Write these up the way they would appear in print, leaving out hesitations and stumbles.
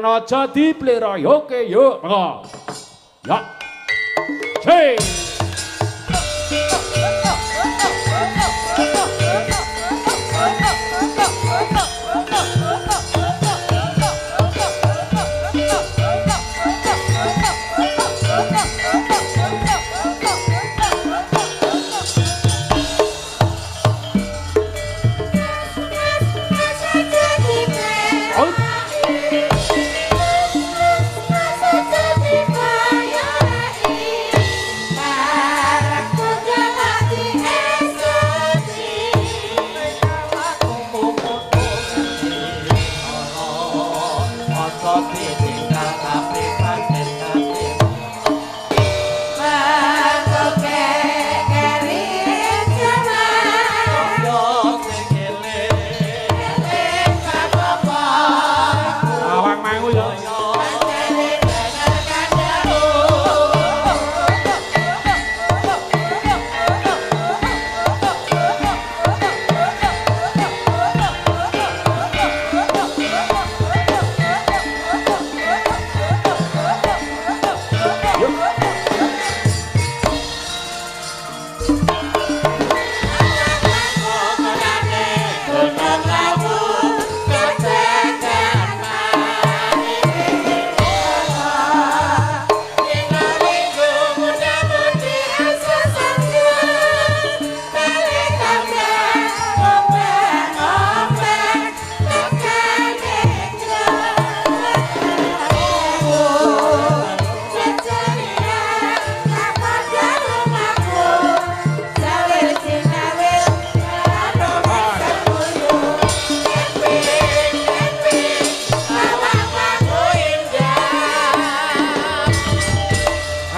aja diplera. Oke, yuk, monggo. Ya. Hey. Oh. Awang mangu ya.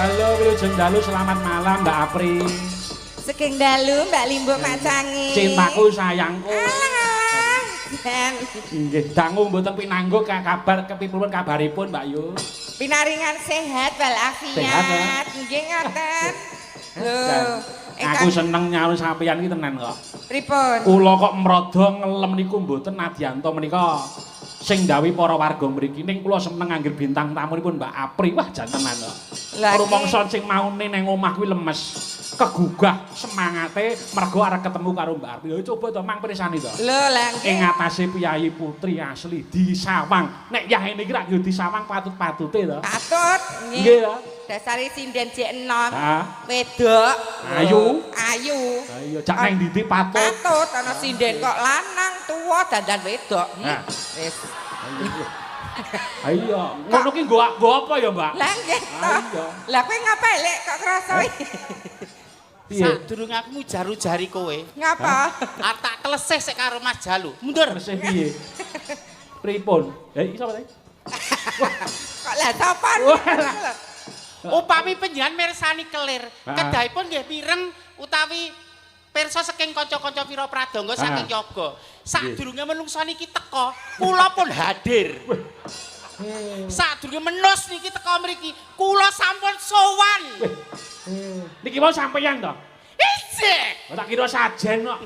Halo, wilujeng dalu, selamat malam Mbak Apri. Sugeng dalu Mbak Limbuk Mak Cangi. Cintaku sayangku. Alah, jan. Nggih, dangu mboten pinangguk kabar kepripun kabaripun Mbak Yu? Pinaringan sehat walafiat. Sehat, ya? Nggih ngoten. Lho, Aku seneng nyaur sampeyan iki tenan kok. Pripun? Kula kok mrada ngelem niku mboten nadyanto menika sing ndhawuhi para warga mriki ning kula seneng angger bintang tamunipun Mbak Apri. Wah, jan tenan kok. Lah, Rumangsa sing maune nang omah kuwi lemes, kegugah semangate mergo arep ketemu karo Mbak Apri. Ya coba to mang pirsani to. Lho, lah nggih. Ing atase piyayi putri asli disawang. Nek yahene iki rak yo disawang patut-patute to. Patut Nggih to. Dasare sinden jek enom. Ha. Wedok. Ayu. Ayu. Ha iya, jak nang ndi patut. Patut ana sinden kok lanang tuwa dandan wedok. Nah. Wis. Ha iya, ngono ki nggo apa ya, Mbak? Lah nggih to. Iya. Lah kowe ngapa lek kok krasa? Piye? Sadurunge aku mujar-ujari kowe, Ngapa? arep tak klesih sik karo Mas Jalu. Mundur. Resih piye? Pripun? Ya iki sapa tadi? Kok lah sapa? Wah, lah. Upami panjenengan mirsani kelir, Ha. kedahipun nggih mireng utawi pirsa saking kanca-kanca Wira Pradangga saking yoga. Sadurunge menungsa niki teka, kula pun hadir. Sadurunge menus niki teka mriki, kula sampun sowan. Niki mau sampeyan to? Ijek. Oh, tak kira sajen kok.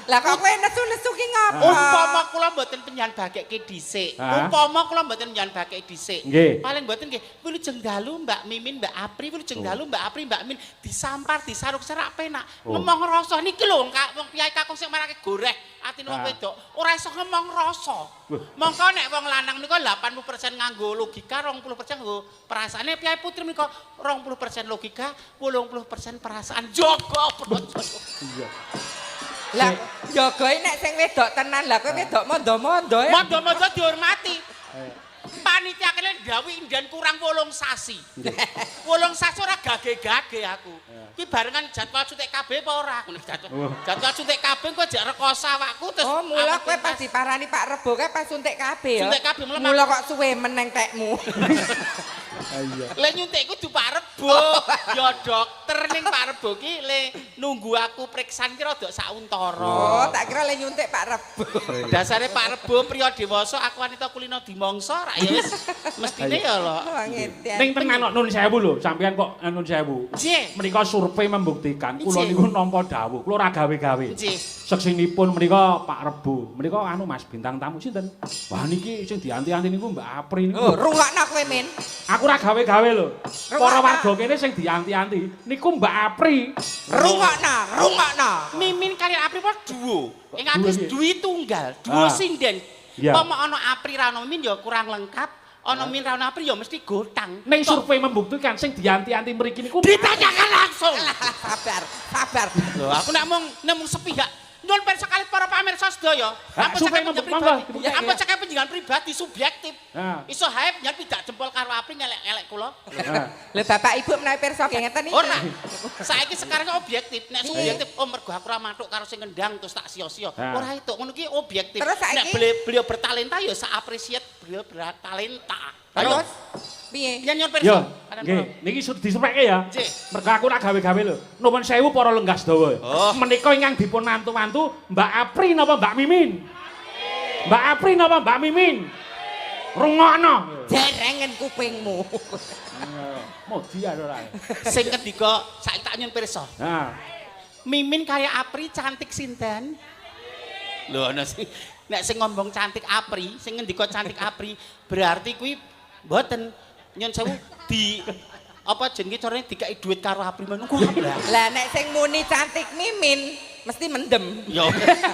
Lah kok kowe nesu-nesu ki ngapa? Umpama kula mboten penyan bagekke dhisik. Umpama kula mboten penyan bagekke dhisik. Paling mboten nggih wilujeng dalu Mbak Mimin, Mbak Apri, wilujeng dalu Mbak Apri, Mbak Min disampar disaruk serak penak. Ngemong rasa niki lho wong piyai kakung sing marake goreh atine wong wedok ora iso ngemong rasa. Mongko nek wong lanang nika 80% nganggo logika, 20% nganggo perasaane. Piyai putri menika 20% logika, 80% perasaan. Jaga percaya. Iya. Lah jagae nek sing wedok tenan, lah kowe wedok mondo-mondo. Mondo-mondo dihormati. Panitia kene ndhawuhi indan kurang 8 sasi. 8 sasi ora gage-gage aku. Kuwi barengan jadwal suntik KB apa ora? Ngono jadwal suntik KB engko jek rekoso awakku terus. Oh, mula kowe pas diparani Pak Rebo kae pas suntik KB ya. Suntik KB mula kok suwe meneng tekmu. Iya. Le nyuntik ku du Pak Rebo. Ya dokter ning Pak Rebo ki le nunggu aku priksan ki rada sauntara. Oh, tak kira le nyuntik Pak Rebo. Dasare Pak Rebo priya dewasa, aku wanita kulino dimongso rak ya wis mestine ya lho. Ning tenan kok nun sewu lho, sampeyan kok nun sewu. Nggih. Menika survei membuktikan kula niku nampa dawuh, kula ora gawe-gawe. Nggih. Seksinipun menika Pak Rebo, menika anu Mas bintang tamu sinten? Wah niki sing dianti-anti niku Mbak Apri niku. Oh, rungokno kowe Min. Aku ora gawe-gawe lho. Para warga kene sing dianti-anti niku Mbak Apri. Rungokno, rungokno. Mimin kaliyan Apri apa duo? Ing atus dui tunggal, duo sinden. Pomo ana Apri ra ana Mimin ya kurang lengkap, ana Min ra ana Apri ya mesti gotang. Ning survei membuktikan sing dianti-anti mriki niku ditanyakan langsung. Sabar, sabar. Lho, aku nek mung sepihak. Nyuwun pirsa kalih para pamirsa sedaya. Ampun cekap pribadi. Ampun cekap panjenengan pribadi subjektif. Iso hae panjenengan pidak jempol karo Apri ngelek-ngelek kula. Lho Bapak Ibu menawi pirsa ngeten iki. Ora. Saiki sekarang objektif. Nek subjektif oh mergo aku ora mathuk karo sing ngendang terus tak sia-sia. Ora itu ngono ki objektif. Nek beliau bertalenta ya sak appreciate beliau bertalenta. Terus piye? Yen nyuwun pirsa. Nggih, niki disurveke ya. Mergo aku ora gawe-gawe lho. Nuwun sewu para lenggah sedaya. Menika ingkang dipun mantu-mantu Mbak Apri napa Mbak Mimin? Mbak Apri napa Mbak Mimin? Rungokno. Jerengen kupingmu. Modi ora. Sing ngendika saiki tak nyuwun pirsa. Heeh. Mimin kaya Apri cantik sinten? Lho ana sing nek sing ngomong cantik Apri, sing ngendika cantik Apri berarti kuwi mboten nyun sewu di apa jenenge carane dikai dhuwit karo Apri men ku lah nek sing muni cantik Mimin mesti mendem. Ya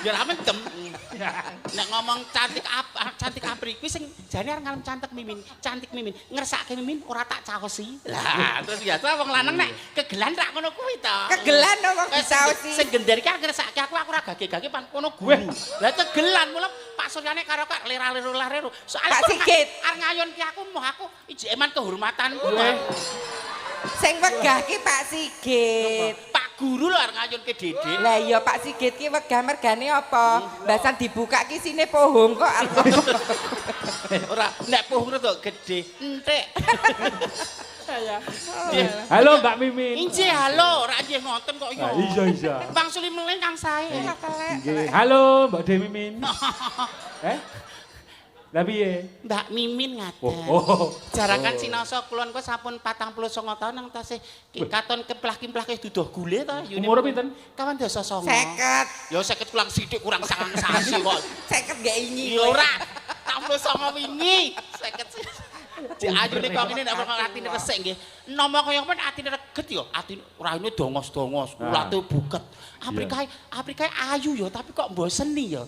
ya ora mendem. Nek ngomong cantik cantik Apri kuwi sing jane arep ngalem cantik Mimin ngersake Mimin ora tak caosi. Lah terus biasa wong lanang nek kegelan rak ngono kuwi to. Kegelan wong dicaosi. Sing gender iki ngersake aku ora gage-gage pan kono guru. Lah kegelan mula Pak Suryane karo kok lera-lero. Soale Pak Sigit arep ngayunke aku moh aku ijek eman kehormatanku. Sing wegah ki Pak Sigit. Pak Guru lho arep ngayunke Dede. Lah iya Pak Sigit ki wegah mergane apa? Basan dibuka ki sine pohong kok. Ora, nek pohong rada gedhe, entek. Halo Mbak Mimin. Injih halo, ora nggih ngoten kok iya. Iya iya. Wangsuli meleng kang sae. Nggih. Halo Mbak De Mimin. Lah piye? Mbak Mimin ngaten. Jarakan sinaosa kula niku sampun 49 taun nang tasih katon kemplah-kemplah duduh gule to. Umure pinten? Kawan dasa 9. 50. Ya 50 kurang sithik kurang 9 sasi kok. 50 gak ingi. Ya ora. 49 wingi. 50. Cek ayune kok ngene nek kok atine resik nggih. Nama kaya men atine reget ya, atine raine dongos-dongos, ulate buket. Apri kae ayu ya, tapi kok mboseni ya.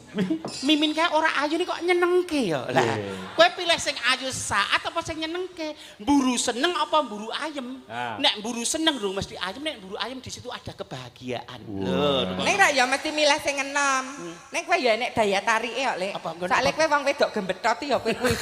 Mimin kae ora ayu ni kok nyenengke ya. Lah, kowe pilih sing ayu saat apa sing nyenengke? Mburu seneng apa mburu ayem? Nek mburu seneng rung mesti ayem, nek mburu ayem di situ ada kebahagiaan. Lho, ning ra ya mesti milih sing enom. Ning kowe ya nek daya tarike kok, Lek. Soale kowe wong wedok gembetot ya kowe kuwi.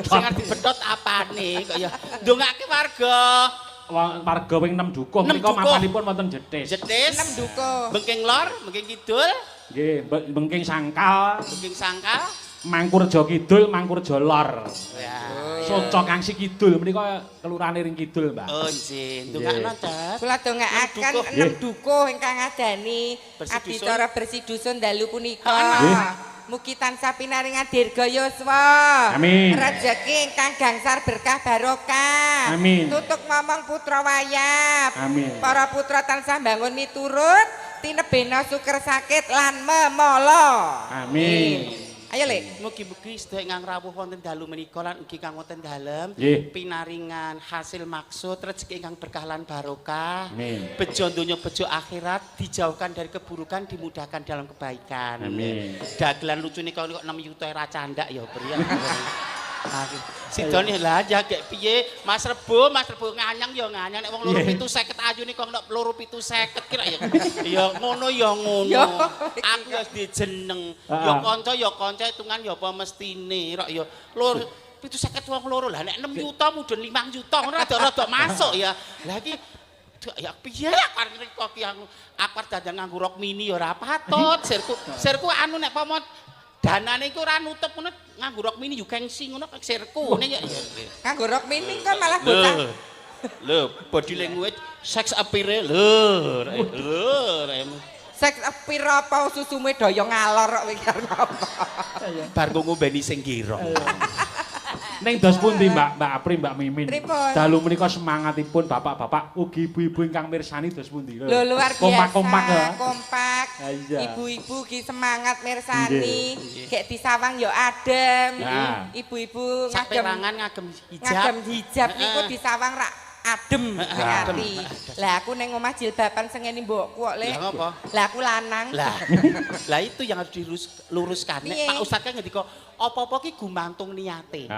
Sing arep dibetot apane kok ya ndongake warga. Warga wing 6 dukuh menika mapanipun wonten Jetis. Jetis 6 dukuh. Bengking Lor, Bengking Kidul. Nggih, Bengking Sangkal. Bengking Sangkal. Mangkurjo Kidul, Mangkurjo Lor. Ya. Soco Kangsi Kidul menika kelurahan Ring Kidul, Mbak. Oh, nggih. Ndongakno, Tes. Kula dongaaken 6 dukuh ingkang ngadani adicara bersih dusun dalu punika. Nggih. Mugi tansah pinaringan dirga yuswa. Amin. Rejeki ingkang gangsar berkah barokah. Amin. Tutuk momong putra wayap. Amin. Para putra tansah bangun miturut, tinebena suker sakit lan memala. Amin. Ayo Lek. Mugi-mugi sedaya ingkang rawuh wonten dalu menika lan ugi kang wonten dalem pinaringan hasil maksud rezeki ingkang berkah lan barokah. Amin. Bejo donya bejo akhirat, dijauhkan dari keburukan, dimudahkan dalam kebaikan. Amin. Dagelan lucune kok 6 yuta ora candak ya, Bri. Sidone lah jagek piye Mas Rebo nganyang ya nganyang nek wong loro 750 ayune kok nek loro 750 kira ya ya ngono ya ngono. Aku ya dijeneng ya kanca hitungan ya apa mestine rok ya loro 750 wong loro lah nek 6 yuta mudhun 5 yuta ngono rada-rada masuk ya. Lah iki ya piye aku arep ngriko ki aku arep dandan nganggo rok mini ya ora patut. Sirku anu nek pomo danane iku ora nutup ngono nganggo rok mini yo gengsi ngono sirku ngene ya. Nganggo rok mini kok malah bocah. Lho, body language, sex appeal lho. Lho, seks appeal apa susume daya ngalor kok iki arep apa. Bar ngombeni sing girong. Ning dos pundi Mbak Apri, Mbak Mimin? Pripun? Dalu menika semangatipun bapak-bapak ugi ibu-ibu ingkang mirsani dos pundi? Lho luar biasa. Kompak-kompak ya. Kompak. Ibu-ibu ki semangat mirsani, gek disawang ya adem. Ibu-ibu ngagem ngagem hijab. Ngagem hijab niku disawang rak adem ati. Lah aku ning omah jilbaban sengeni mbokku kok, Lek. Lah ngapa? Lah aku lanang. Lah itu yang harus diluruskan. Nek Pak Ustad kan ngendika apa-apa ki gumantung niate.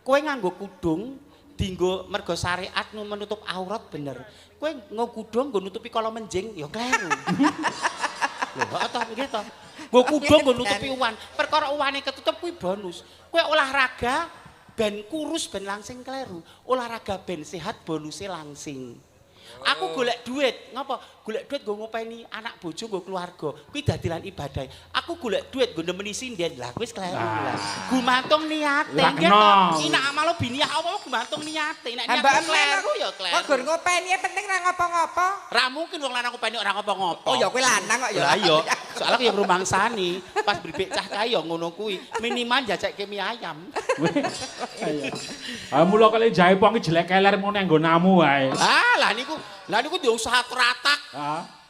Kowe nganggo kudung dinggo mergo syariat menutup aurat bener. Kowe nggo kudung nggo nutupi kala menjing ya kleru. Lho kok nggih to. Nggo kudung nggo nutupi uwan. Perkara uwane ketutup kuwi bonus. Kowe olahraga ben kurus ben langsing kleru. Olahraga ben sehat bonuse langsing. Aku golek duit, ngapa? Golek duit nggo ngopeni anak bojo nggo keluarga. Kuwi dadilan ibadah. Aku golek duit nggo nemeni sinden. Lah kuwi wis kleru lah. Gumantung niate. Nggih to. Ina amalo biniyah apa gumantung niate. Nek niat kleru ya kleru. Kok gur ngopeni penting ra ngopo-ngopo. Ra mungkin wong lanang ngopeni ora ngopo-ngopo. Oh ya kuwi lanang kok ya. Lah iya, soalnya aku ya rumangsani pas bribik cah kae ya ngono kuwi. Minimal jajakke mie ayam. Ah mula kali jaipong iki jelek keler ngono nggonamu wae. Ah lah niku lah niku duwe usaha teratak.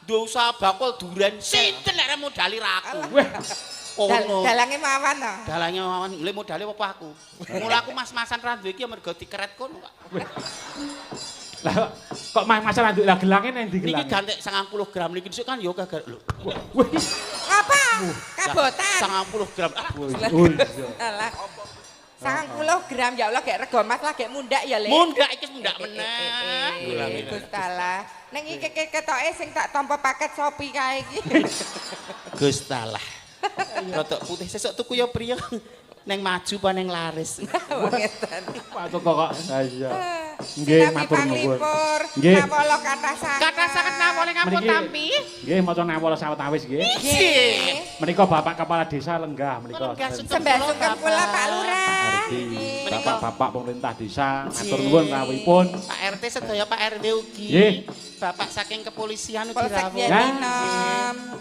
Duwe usaha bakul duren. Sinten nek modali ra aku. Kono. Dalange mawon to. Dalange mawon, lha modale apa aku? Mula aku mas-masan ra duwe iki ya mergo dikeret kono kok. Lah kok mas-masan ra duwe lah gelange nang ndi gelange? Niki gantek 90 gram niki dhisik kan ya gagal lho. Apa? Kabotan. 90 gram. Alah. 90 gram ya Allah gek rego mas lah gek mundak ya Lek. Mundak iki mundak meneh. Gusti Allah. Ning iki ketoke sing tak tampa paket Shopee kae iki. Gusti Allah. Rodok putih sesuk tuku ya priye? Neng maju apa neng laris? Ngeten. Patuk kok. Ha iya. Nggih matur nuwun. Nggih. Nawala kathah sanget. Kathah sanget nawala ngampun tampi. Nggih maca nawala sawetawis nggih. Nggih. Menika Bapak Kepala Desa lenggah menika. Sembah sungkem kula Pak Lurah. Bapak-bapak pemerintah desa matur nuwun rawuhipun. Pak RT sedaya Pak RW ugi. Nggih. Bapak saking kepolisian ugi rawuh.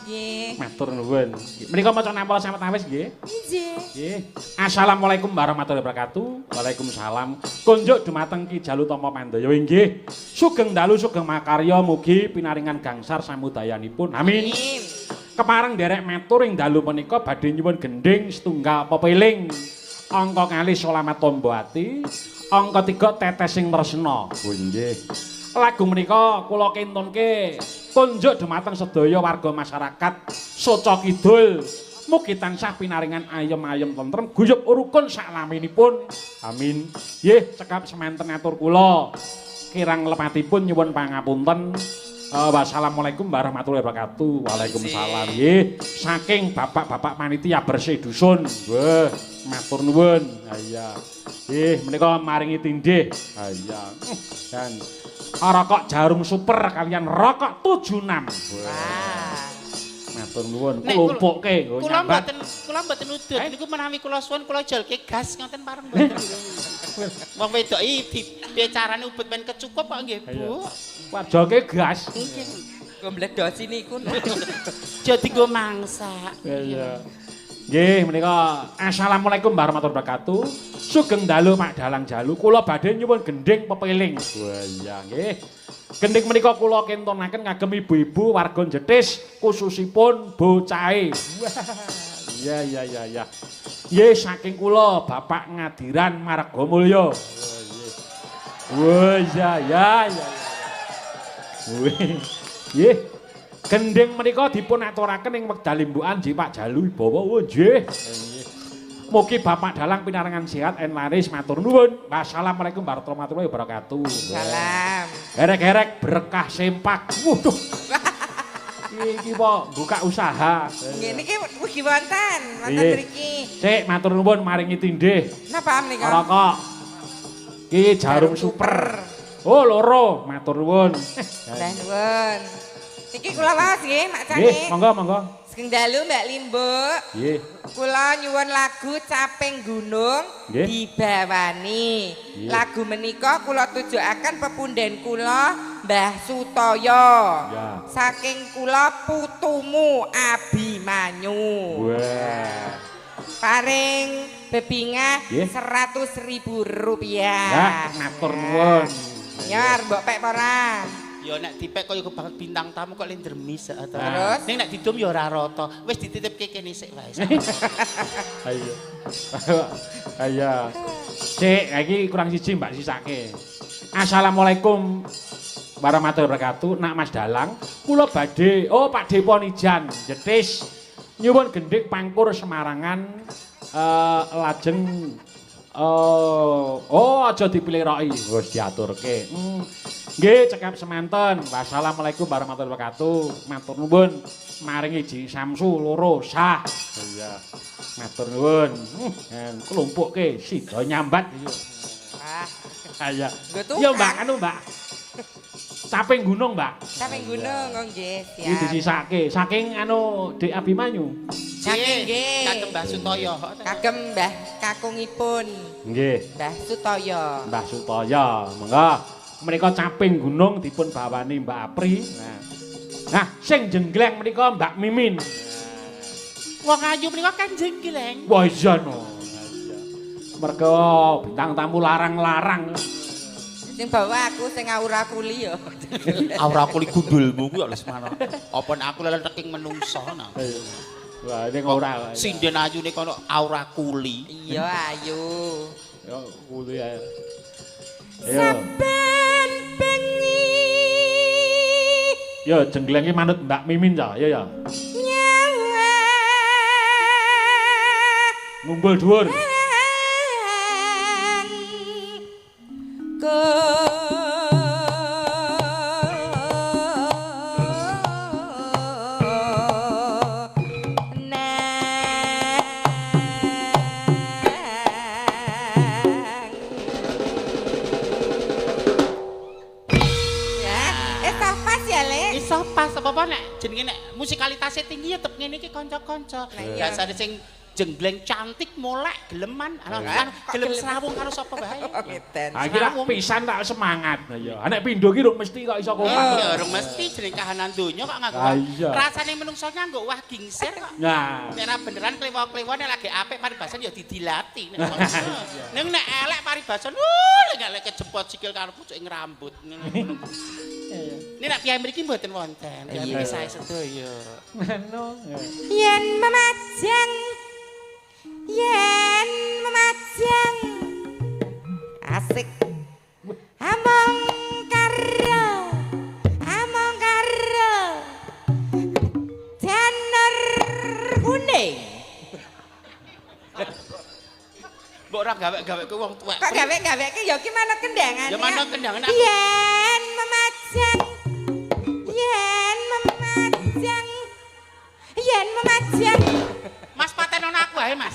Nggih. Matur nuwun. Menika maca nawala sawetawis nggih. Nggih. Nggih. Assalamualaikum warahmatullahi wabarakatuh. Waalaikumsalam. Kunjuk dumateng Ki Jalu Tama Mandaya inggih. Sugeng dalu sugeng makarya mugi pinaringan gangsar samudayanipun. Amin. Kepareng nderek matur ing dalu menika badhe nyuwun gendhing setunggal pepeling. Angka kalih selamat tombo ati, angka 3 tetesing tresna. Oh nggih. Lagu menika kula kintunke kunjuk dumateng sedaya warga masyarakat Soca Kidul. Mugi tansah pinaringan ayem-ayem tentrem guyub rukun saklaminipun. Amin. Nggih, cekap semanten atur kula. Kirang lepatipun nyuwun pangapunten. Wassalamualaikum warahmatullahi wabarakatuh. Waalaikumsalam. Nggih, saking bapak-bapak panitia bersih dusun. Wah, matur nuwun. Ha iya. Nggih, menika maringi tindih. Ha iya. Dan rokok jarum super kalian rokok 76. Wah. Matur nuwun. Klumpukke nggo nyambat. Kula mboten udut niku menawi kula suwun kula jolke gas ngoten pareng mboten. Wong wedok iki piye carane ubet men kecukup kok nggih, Bu. Wajolke gas. Nggih. Nggo mbledosi niku. Jadi nggo mangsa. Iya. Nggih, menika assalamualaikum warahmatullahi wabarakatuh. Sugeng dalu Pak Dalang Jalu. Kula badhe nyuwun gendhing pepeling. Wah iya nggih. Gendhing menika kula kintunaken kagem ibu-ibu warga Jetis khususipun bocahe. Wah, iya iya iya iya. Nggih saking kula Bapak Ngadiran Margamulya. Wah iya iya iya. Nggih. Gendhing menika dipun aturaken ing wekdal limbukan nggih Pak Jalu Wibawa. Oh nggih. Mugi Bapak Dalang pinaringan sehat en laris matur nuwun. Wassalamualaikum warahmatullahi wabarakatuh. Salam. Herek-herek berkah sempak. Waduh. Iki po buka usaha. Nggih niki ugi wonten, wonten mriki. Sik matur nuwun maringi tindih. Napa menika? Rokok. Iki jarum super. Oh loro, matur nuwun. Lah nuwun. Niki kula waos nggih, Mak Cange. Nggih, monggo monggo. Sugeng dalu Mbak Limbuk. Nggih. Kula nyuwun lagu Caping Gunung dibawani. Lagu menika kula tujuaken pepunden kula Mbah Sutoyo. Ya. Saking kula putumu Abimanyu. Wah. Paring bebingah Rp100.000. Ya, matur nuwun. Nyar mbok pek ora? Ya nek dipek kaya banget bintang tamu kok le ndremis ta. Terus ning nek didum ya ora rata. Wis dititipke kene sik wae. Ayo. Ayo. Cek, iki kurang siji Mbak sisake. Assalamualaikum warahmatullahi wabarakatuh. Nak Mas Dalang, kula badhe oh Pak Deponijan Jetis nyuwun gendhik pangkur Semarangan lajeng oh aja dipiliroki wis diaturke. Nggih cekap semanten. Wassalamualaikum warahmatullahi wabarakatuh. Matur nuwun maringi Ji Samsu loro sah. Iya. Matur nuwun. Klumpukke sida nyambat iki. Ah. Iya. Ya Mbak anu Mbak. Caping Gunung, Mbak. Caping Gunung, oh nggih, siap. Iki disisake saking anu Dik Abimanyu. Saking nggih. Kagem Mbah Sutoyo. Kagem Mbah kakungipun. Nggih. Mbah Sutoyo. Mbah Sutoyo, monggo. Menika Caping Gunung dipun bawani Mbak Apri. Nah. Nah, sing jenggleng menika Mbak Mimin. Wong ayu menika kan jenggleng. Wah iya no. Mergo bintang tamu larang-larang. Sing bawa aku sing aura kuli ya. Aura kuli gundulmu kuwi kok Lesmana. Apa nek aku lelen teking menungso nah. Wah, ini ora. Sinden ayune kono aura kuli. Iya, ayu. Ya kuli ae. Ayo. Saben bengi. Ya jengglenge manut Mbak Mimin ta, ya ya. Nyawa. Ngumpul dhuwur. Apa nek jenenge nek musikalitasnya tinggi ya tetep ngene iki kanca-kanca. Biasane sing jenggleng cantik molek geleman anu gelem srawung karo sapa wae. Ngeten. Ha iki lak pisan tak semangat. Ha iya. Nek pindho ki rung mesti kok iso kompak. Ya rung mesti jeneng kahanan donya kok nganggo. Rasane menungso nganggo wah gingsir kok. Nah. Nek ora beneran klewo-klewo nek lagi apik paribasan ya didilati. Ning nek elek paribasan lek kejepot sikil karo pucuk ing rambut. Ini nek piyai mriki mboten wonten. Piyai mriki sae sedaya. Ngono. Yen memajang. Yen memajang. Asik. Among karo. Among karo. Janur kuning. Mbok ora gawe-gaweke wong tuwek. Kok gawe-gaweke ya ki manut kendangane. Ya manut kendangane. Yen memajang. Yen memajang. Yen memajang. Mas patenono aku ae, Mas.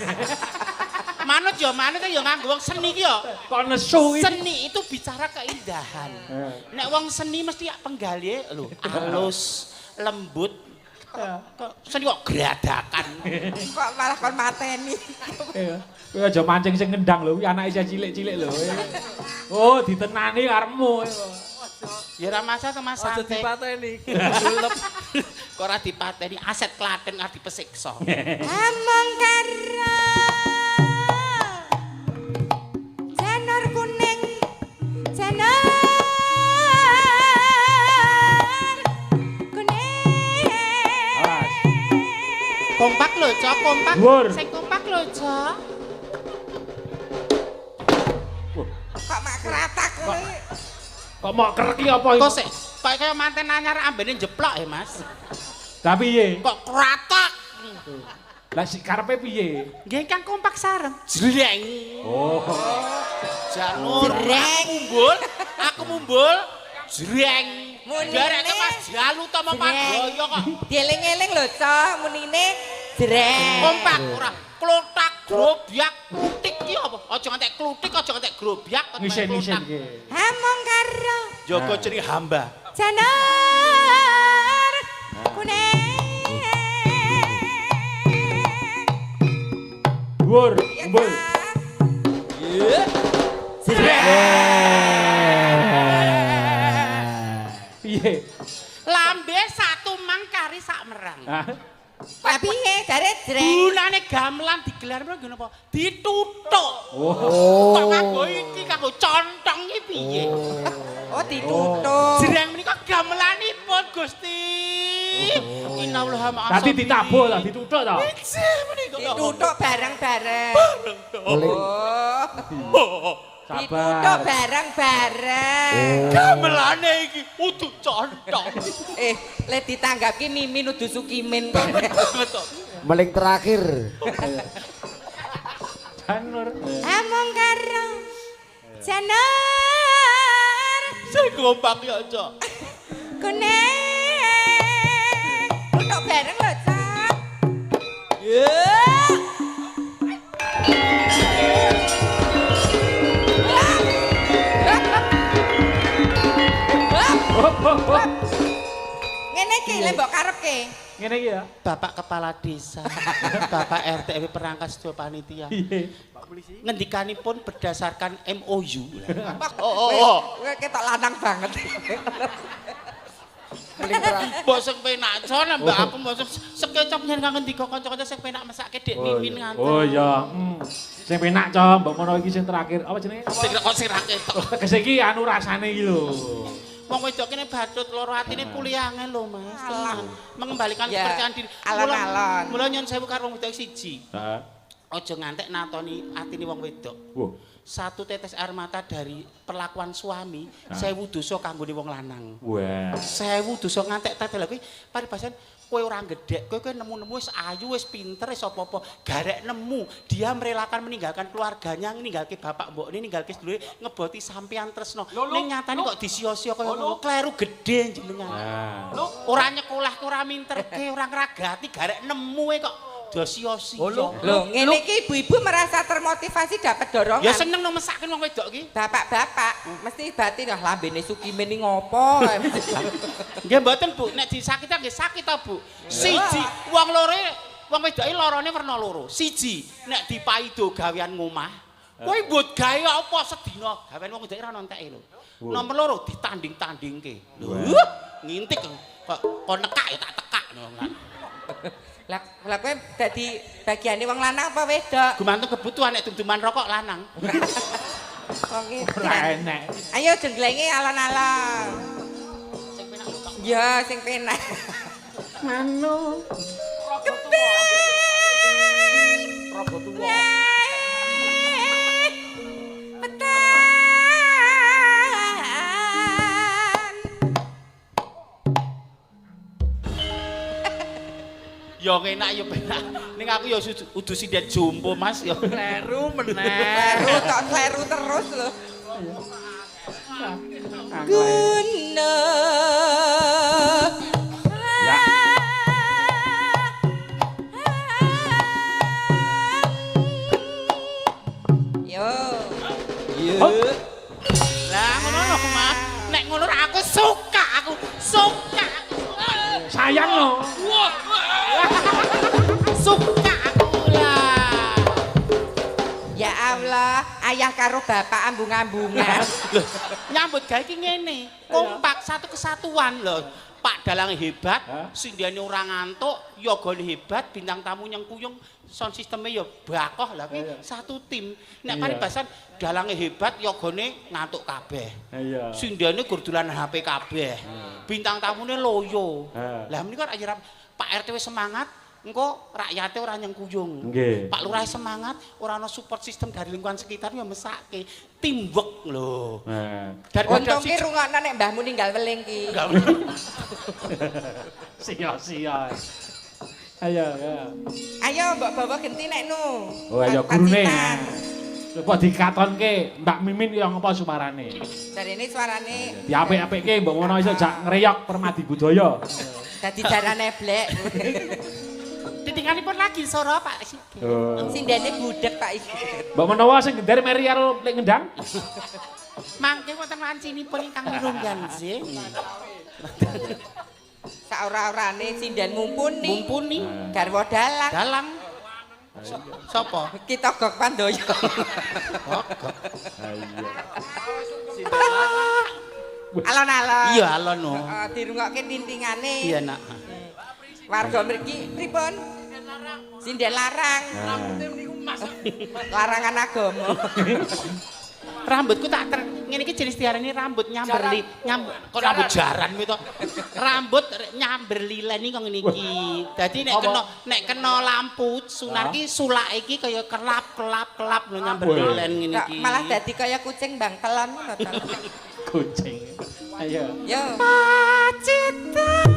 Manut ya manut ya nganggo wong seni ki ya. Kok nesu iki. Seni itu bicara keindahan. Nek wong seni mesti penggalihe lho alus, lembut. Kok seni kok gradakan. Kok malah kon mateni. Iya. Kowe aja mancing sing ngendang lho, kuwi anake isih cilik-cilik lho. Oh, ditenani karepmu. Ya ora masa to Mas. Aja dipateni. Kok ora dipateni aset Klaten arep dipesiksa. Among karo. Janur kuning. Janur kuning. Kompak lho, Cok, kompak. Sing kompak lho, Cok. Kok mak keratak kowe. Kok mok kerek iki apa iki? Kok sik, kok kaya manten anyar ambene jeplok ya, Mas. Lah piye? Kok kratak. Lah sik karepe piye? Nggih kang kompak sareng. Jreng. Oh. Janur. Jreng. Mumbul, aku mumbul. Jreng. Dereke Mas Jalu to Madoyo kok. Dieling-eling lho, Cok, munine jreng. Kompak ora klotak grobyak klutik ki apa? Aja ngantek klutik, aja ngantek grobyak, ngisin-ngisin ki. Among karo. Jaga jenenge hamba. Janur kuning. Dhuwur, umbul. Iya. Piye? Lambe satu mang kari sak merang. Lah piye jare jreng? Gunane gamelan digelar mrene napa? Dituthuk. Oh. Kok nganggo iki kanggo contong iki piye? Oh, dituthuk. Jreng menika gamelanipun Gusti. Innallaha ma'as. Dadi ditabuh ta, dituthuk ta? Ijih menika. Dituthuk bareng-bareng. Oh. Dituthuk bareng-bareng. Gamelane iki udu contong. Le ditanggap ki Mimin udu Sukimin. Betul. Meling terakhir. Janur. Amung karo janur Sing gombang ya, Cok. Kuning. Tuthuk bareng lho, Cok. Yeah. Ngene iki lek mbok karepke. Ngene iki ya. Bapak Kepala Desa, Bapak RT RW perangkat sedaya panitia. Piye? Ngendikanipun berdasarkan MOU. Oh. Kowe ketok lanang banget. Mbok sing penak jon mbak aku mbok sekecap nyen ngendika kanca-kanca sing penak mesake Dik Mimin nganten. Oh iya. Sing penak co, mbok menawa iki sing terakhir. Apa jenenge? Sing kok sing ra ketok. Tegese iki anu rasane iki lho. Wong wedok kene badut loro atine pulih angel lho Mas. Tenan. Mengembalikan Ya, kepercayaan diri. Alon-alon. Mula nyon sewu karo wong wedok siji. Heeh. Aja ngantek natoni atine wong wedok. Wah. Satu tetes air mata dari perlakuan suami, 1000 dosa kanggone wong lanang. Wah. 1000 dosa ngantek tetes lha kuwi paribasan kowe ora gedhek, kowe nemu-nemu wis ayu, wis pinter, wis apa-apa, garek nemu. Dia merelakan meninggalkan keluarganya, ninggalke bapak mbokne, ninggalke sedulure, ngeboti sampean tresno. Ning nyatane kok disia-sia kaya ngono, kleru gedhe jenengan. Ora nyekolahke, ora minterke, ora ngragati, garek nemu e kok disia-sia. Lho, ngene iki ibu-ibu merasa termotivasi dapat dorongan. Ya seneng no mesake wong wedok iki. Bapak-bapak mesti batin ah lambene Sukimin iki ngopo. Nggih mboten Bu, nek disakit nggih sakit ta Bu. Siji, wong loro wong wedoke lorone werna loro. Siji, nek dipaido gawean ngomah, kowe mbok gawe apa sedina? Gawean wong wedoke ora ono enteke lho. Nomor loro ditanding-tandingke. Lho, ngintik kok kon nekak ya tak tekak ngono. Lah lah kowe dadi bagiane wong lanang apa wedok? Gumantung kebutuhan nek dum-duman rokok lanang. Wong Ora enek. Ayo jengglenge alon-alon. Sing penak lho, Kak. Ya, sing penak. Manu. Kepen. Raga tuwa. Petan. Ya enak ya penak. Ning aku ya udu sinden jompo Mas ya. Kleru meneh. Kleru tok kleru terus lho. Guna. Ya. Yo. Yo. Lah ngono lho Mas. Nek ngono aku suka, aku suka. Sayang lho. Suka aku lah. Ya Allah, ayah karo bapak ambung-ambungan. Loh, nyambut gawe iki ngene, kompak satu kesatuan lho. Pak Dalang hebat, sindene ora ngantuk, yogane hebat, bintang tamu nyengkuyung, sound sistemnya ya bakoh lah kuwi satu tim. Nek paribasan dalange hebat, yogane ngantuk kabeh. Iya. Sindene gur dolan HP kabeh. Bintang tamune loyo. Lah menika Pak RT wis semangat, engko rakyate ora nyengkuyung. Pak Lurah semangat, ora ana support system dari lingkungan sekitar ya mesake. Teamwork lho. Untung ki rungokno nek mbahmu ninggal weling ki. Sia-sia. Ayo, ayo. Ayo mbok bawa genti nek nu. Oh ayo gurune. Coba dikatonke Mbak Mimin ya ngapa suarane. Jarene suarane diapik-apikke mbok ngono iso jak ngreyok Permadi Budaya. Dadi jarane blek. Titinganipun lagi sora Pak Sigit. Oh. Sindene budhek Pak Sigit. Mbok menawa sing gender meri karo lek ngendang? Mangke wonten wancinipun ingkang mirunggan nggih. Saora-orane sinden mumpuni. Mumpuni. Garwa dalang. Dalang. Sapa? Kita Gok Pandoyo. Ha iya. Alon-alon. Iya alon no. Heeh, dirungokke tintingane. Iya nak. Warga mriki pripun? Sinden larang. Larangan agama. Rambutku tak ngene iki jenis diarani rambut nyamber li kok rambut jaran kuwi to. Rambut nyamber lilen iki kok ngene iki. Dadi nek kena lampu sunar ki sulake iki kaya kelap kelap kelap lho nyamber lilen ngene iki. Malah dadi kaya kucing bangkelan ngono to. Kucing. Ayo. Yo. Pacitan.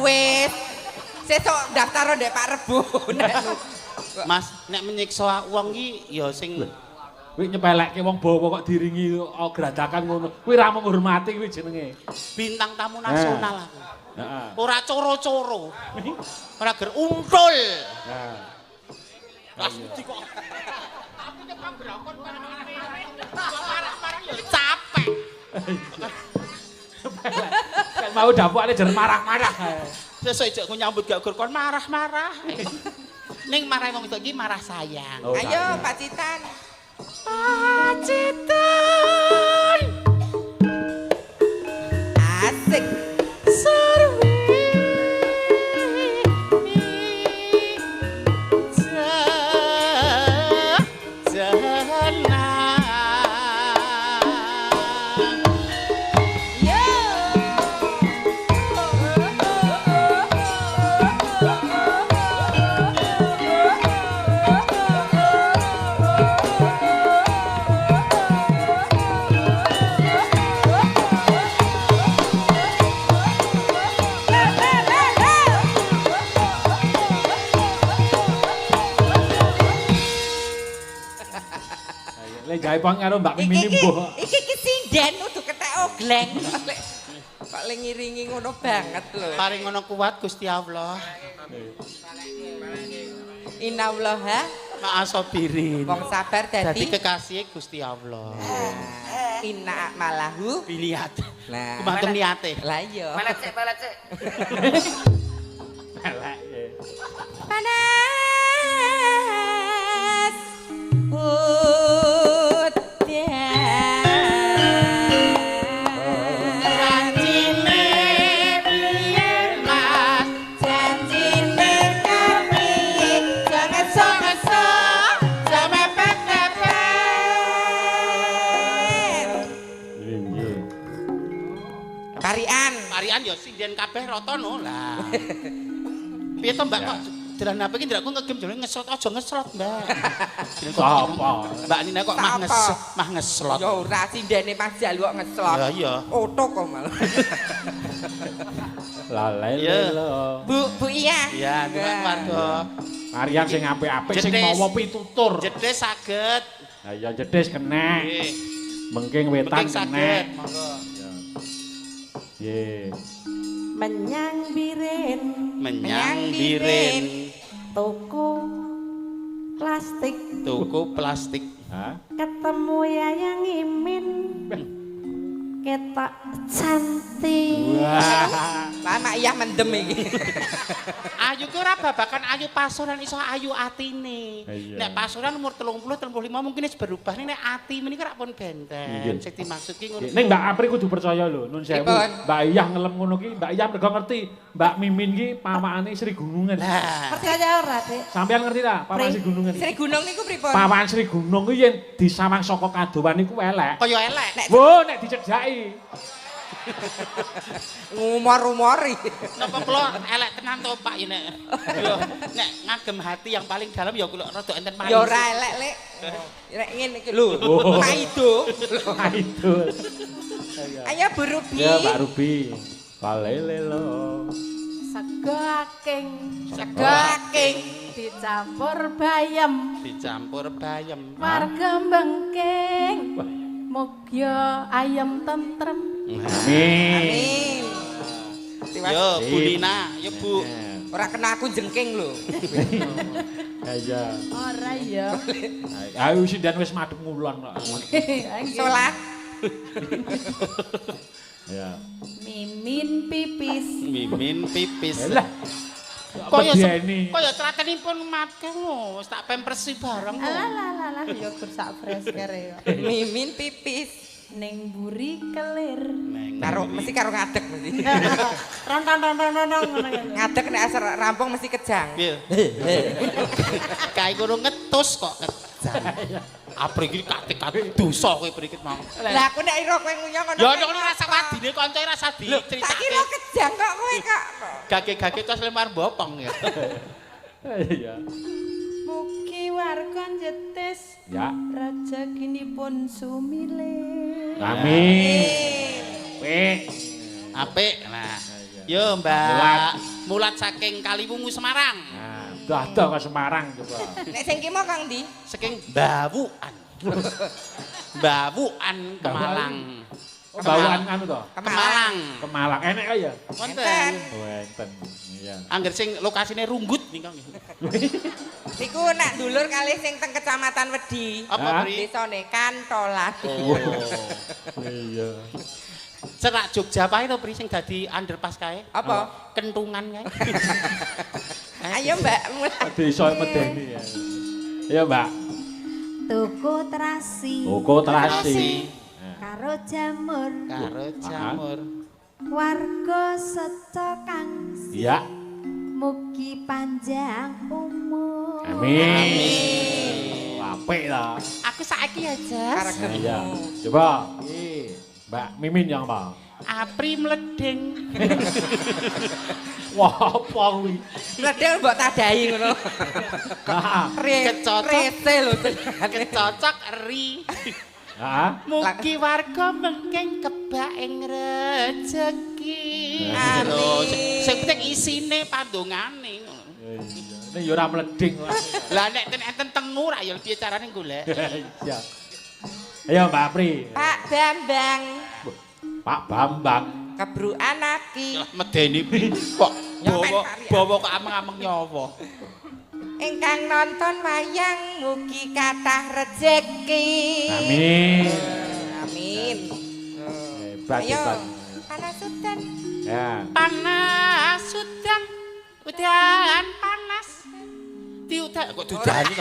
Wis. Sesuk daftar ndek Pak Rebo. Mas, nek menyiksa wong iki ya sing kuwi nyepelekke wong bawa kok diringi gradakan ngono. Kuwi ra menghormati kuwi jenenge. Bintang tamu nasional aku. Heeh. Ora coro-coro. Ora ger untul. Heeh. Kok. Tapi nek pambrokon marah-marah ya capek. Nek mau dapukane jer marah-marah. Sesuk ijek nyambut gak gur kon marah-marah. Ning marah wong wedok iki marah sayang. Oh, ayo Pacitan. Pacitan. Asik. Sarwi. Jaipong karo Mbak Mimin mbuh. Iki iki sinden udu kethek ogleng. Kok le ngiringi ngono banget lho. Paring ngono kuat Gusti Allah. Innallaha ma'asabirin. Wong sabar dadi kekasih Gusti Allah. Inna malahu biniat. Lah, kumantung niate. Lah iya. Melet sik, melet sik. Melek. Panas. Parian ya sinden kabeh rata no lah. Piye to Mbak kok dolan HP iki ndrakku ngegem jane ngeslot aja ngeslot Mbak. Sapa? Mbak Nina kok mah ngeslot. Ya ora sindene Mas Jalu kok ngeslot. Ya iya. Oto kok malah. Lalai lho. Bu iya. Iya, nduk warga. Parian sing apik-apik sing mawa pitutur. Jedhes saged. Ha iya jedhes kenek. Mengking wetan kenek. Monggo. Nggih. Menyang birin, menyang birin. Tuku plastik, tuku plastik. Hah? Ketemu Yayang Imin. Ketok cantik. Wah. Mak Iyah mendem iki. Ayu ki ora babakan ayu pasuran iso ayu atine. Iya. Nek pasuran umur 30, 35 mungkin wis berubah ning nek ati menika rak pun benten. Sing dimaksud ki ngono. Ning Mbak Apri kudu percaya lho, nun sewu. Mbak Iyah ngelem ngono ki, Mbak Iyah mergo ngerti Mbak Mimin ki pawakane Sri Gunungan. Lah, percaya ora, Dik? Sampeyan ngerti ta pawakan Sri Gunungan? Sri Gunung niku pripun? Pawakan Sri Gunung kuwi yen disawang saka kadowan niku elek. Kaya elek. Wo nek dicedhaki. Ngumor-umori. Napa kula elek tenan to Pak ya nek. Yo nek ngagem hati yang paling dalam ya kula rada enten manis. Ya ora elek, Lek. Nek ngene iki lho. Maido. Maido. Ayo Bu Rubi. Ya Mbak Rubi. Palele lo. Sego aking, sego aking dicampur bayem, dicampur bayem. Warga Bengking. Mugya ayem tentrem. Amin. Amin. Yo Bu Nina, yo Bu. Ora kena aku jengking lho. Iya. Ora ya. Ayo sinden wis madhep ngulon kok. Salat. Ya. Mimin pipis. Mimin pipis. Lah. Kaya kaya tratenipun mate lho, wis tak pempersi bareng kok. Alah alah alah ya gur sak fresh kere ya. Mimin pipis. Ning mburi kelir. Karo mesti karo ngadeg mesti. Ron ron ron ron ron ngono ya. Ngadeg nek asar rampung mesti kejang. Piye? Kae kono ngetus kok kejang. Apri iki kate-kate dosa kowe prikit mau. Lah aku nek ira kowe ngunyah ngono. Ya ngono rasa wadine kanca rasa diceritakake. Tak kira kejang kok kowe kok. Gage-gage tos lempar bopong ya. Iya. Mugi warga Jetis. Ya. Rejekinipun sumile. Amin. Apik. Apik. Nah. Yo Mbak Mulat saking Kaliwungu Semarang. Nah, dah ke Semarang coba. Nek sing ki mau Kang ndi? Saking Bawukan. Bawukan Kemalang. Oh, Bawukan anu to? Kemalang. Kemalang. Enek kaya ya? Wonten. Wonten. Iya. Angger sing lokasine Runggut nika nggih. Niku nak dulur kalih sing teng Kecamatan Wedi. Apa, Pri? Desane Kantolan. Oh. Iya. Cerak Jogja pae to Pri sing dadi underpass kae? Apa? Kentungan kae. Ayo Mbak, mulai. Desa medeni ya. Ayo Mbak. Tuku terasi. Tuku terasi. Karo jamur. Karo jamur. Warga seca kang. Iya. Mugi panjang umur. Amin. Apik ta. Aku saiki ya, Jas. Iya. Coba. Iki Mbak Mimin yang apa? Apri mledeng. Wah, apa kuwi? Mledeng mbok tadahi ngono. Kecocok. Rese lho. Kecocok eri. Heeh. Mugi warga mengking kebak ing rejeki. Amin. Sing penting isine pandongane. Iya. Nek ya ora mleding kok. Lah nek enten tengu ra ya piye carane golek. Iya. Ayo Mbak Apri. Pak Bambang. Pak Bambang. Kebrukan aki. Medeni kok bawa bawa kok ameng-ameng nyawa. Ingkang nonton wayang mugi kathah rejeki. Amin. Amin. Hebat, hebat. Panas udan. Ya. Panas udan. Udan panas. Diudan kok dudani.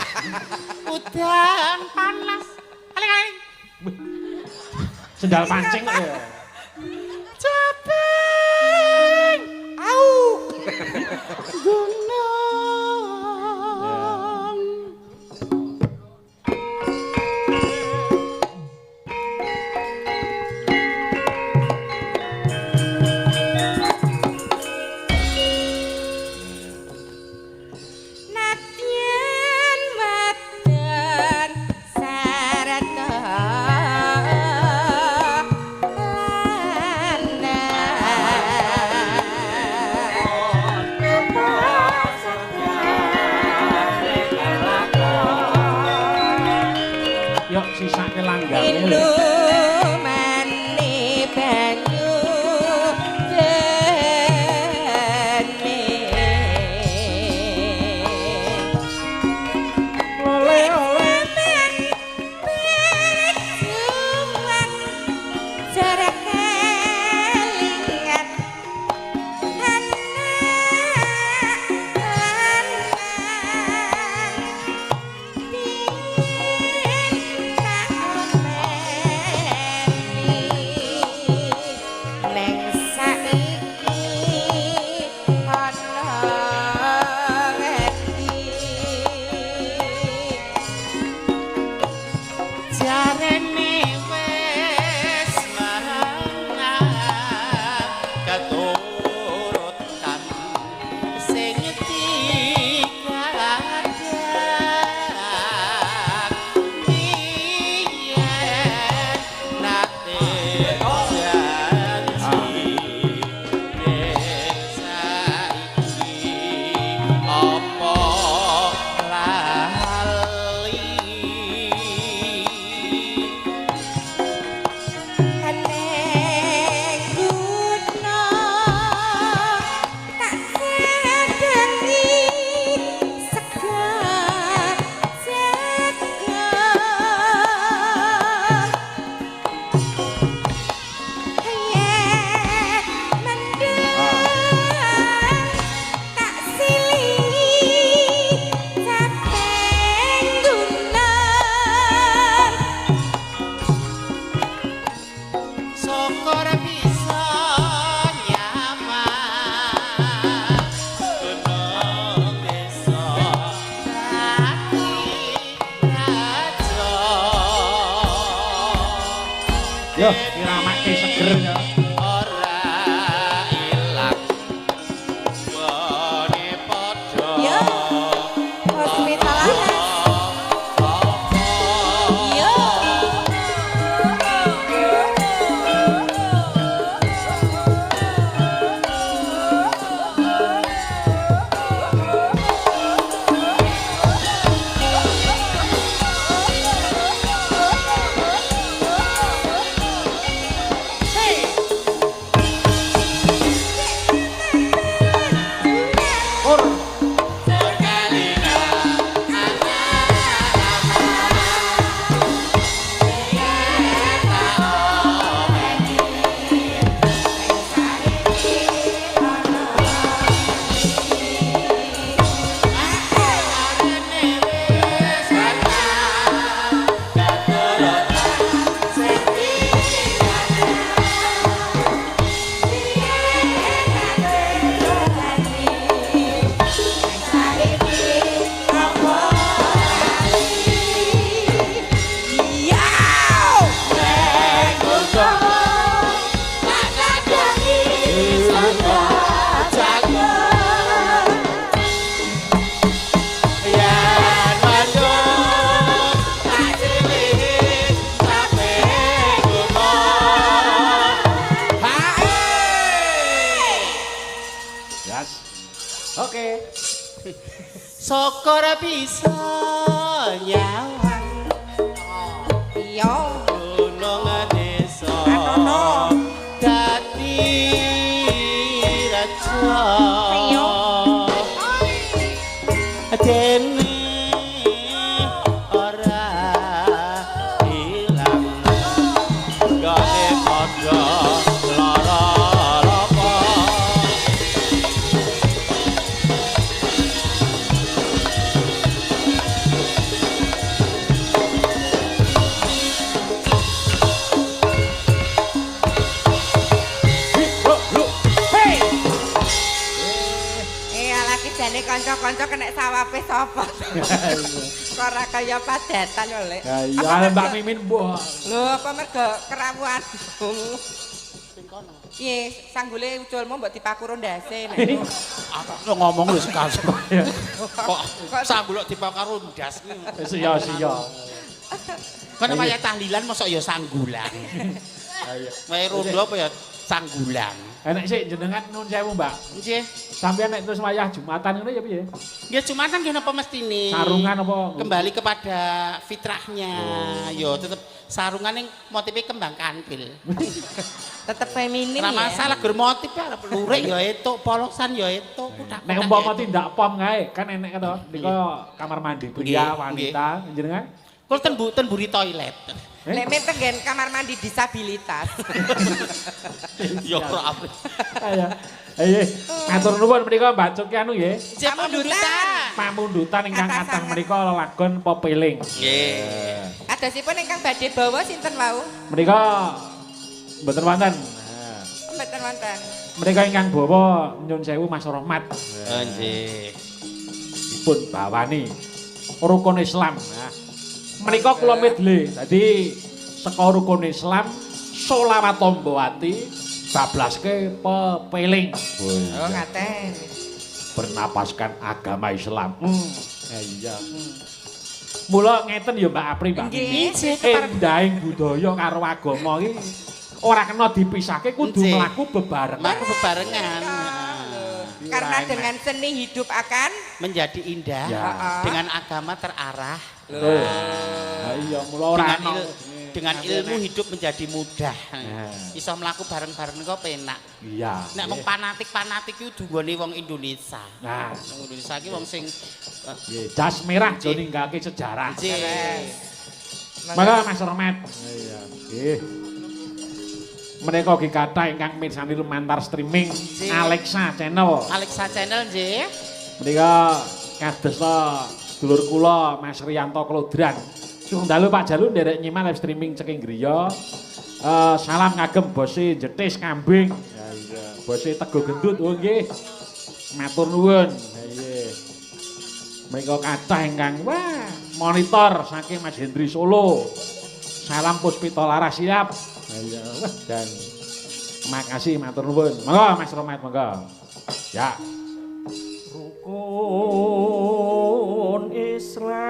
Udan panas. Aling-aling. Sendal pancing kok ya. Capek. Au. Gunung. Nadyan wadon sarta lanang. Syukur bisa nyaman gunung desa dadi raja. Yo, diramake seger ya. Ora ilang gone padha. Yo. Hospital Anas. Yo. Ur. Yes. Oke. Syukur bisa nyawang Iya. gunung desa Atono. dadi raja. Iya. Dene ora ilang gone padha lara lapa. Lo, lo. Hey. Eh alah ki jane kanca-kanca kena sawape sapa? Kok ora kaya padatan lho, Lek. Ya Apa iya, Mbak mergo- Mimin mbok. Lho, apa mergo kerawuan? Piye, sanggule uculmu mbok dipaku ndase nek. Aku ngomong lho sekali. Kok Kok sanggulok dipakar ndas. Sia sia. Kan wayah tahlilan mosok ya sanggulan. Ayo. Wayah rondo apa ya sanggulan. Enek sik jenengan nun sewu, Mbak. Nggih. Sampeyan nek terus wayah Jumatan ngono ya piye? Ya Jumatan nggih napa mestine? Sarungan apa? Kembali kepada fitrahnya. Yo tetep sarungan yang motifnya kembang kantil. Tetep feminin Ora ya. masalah gur motif ya arep lurik ya etuk, polosan ya etuk, kutak. Nek umpama tindak pom kae kan enek to nika kamar mandi pria, wanita, jenengan. Kul ten bu ten buri toilet. Lek men tenggen kamar mandi disabilitas. Ya ora apik. Ayo. Ayo. Matur nuwun menika Mbak Cuki anu nggih. Pamundutan. Pamundutan ingkang Kathah kathah sanget. menika lelagon pepeling. Nggih. Adosipun ingkang badhe bawa sinten wau? Menika mboten wonten. Mboten wonten. Menika ingkang bawa nyun sewu Mas Rohmat. Oh nggih. Dipun bawani rukun Islam. Nah, menika kula medle. Dadi saka rukun Islam sholawat tombo ati bablaske pepeling. Oh, ngaten. Bernapaskan agama Islam. Ya iya. Mula ngeten ya Mbak Apri, Mbak. Nggih. Endahing budaya karo agama iki ora kena dipisahke kudu Nggih. mlaku bebarengan. Mlaku bebarengan. Karena dengan seni hidup akan Menjadi indah Ya. dengan agama terarah. Betul. Ha iya mula ora Dengan, ana. dengan ilmu hidup menjadi mudah. Nah. Iso mlaku bareng-bareng kok penak. Iya. Nek mung panatik-panatik iku dunggone wong Indonesia. Nah, Wong Indonesia iki wong sing nggih, jas merah jo ninggalke sejarah. nggih. Mangga Mas Romet. Iya, nggih. Menika ugi kathah ingkang mirsani lumantar streaming Nggih. Alexa Channel. Alexa Channel nggih. Menika kadosta sedulur kula Mas Riyanto Klodran. Sugeng dalu Pak Jalu nderek nyimak live streaming saking griya. Salam kagem bose Jetis Kambing. Ya iya, bose Tego Gendut. Oh nggih. Matur nuwun. Nggih. Menika kathah ingkang wah monitor saking Mas Hendri Solo. Salam Puspita Laras siap. Iya, wah dan makasih matur nuwun. Monggo Mas Romet monggo. Ya. Rukun Islam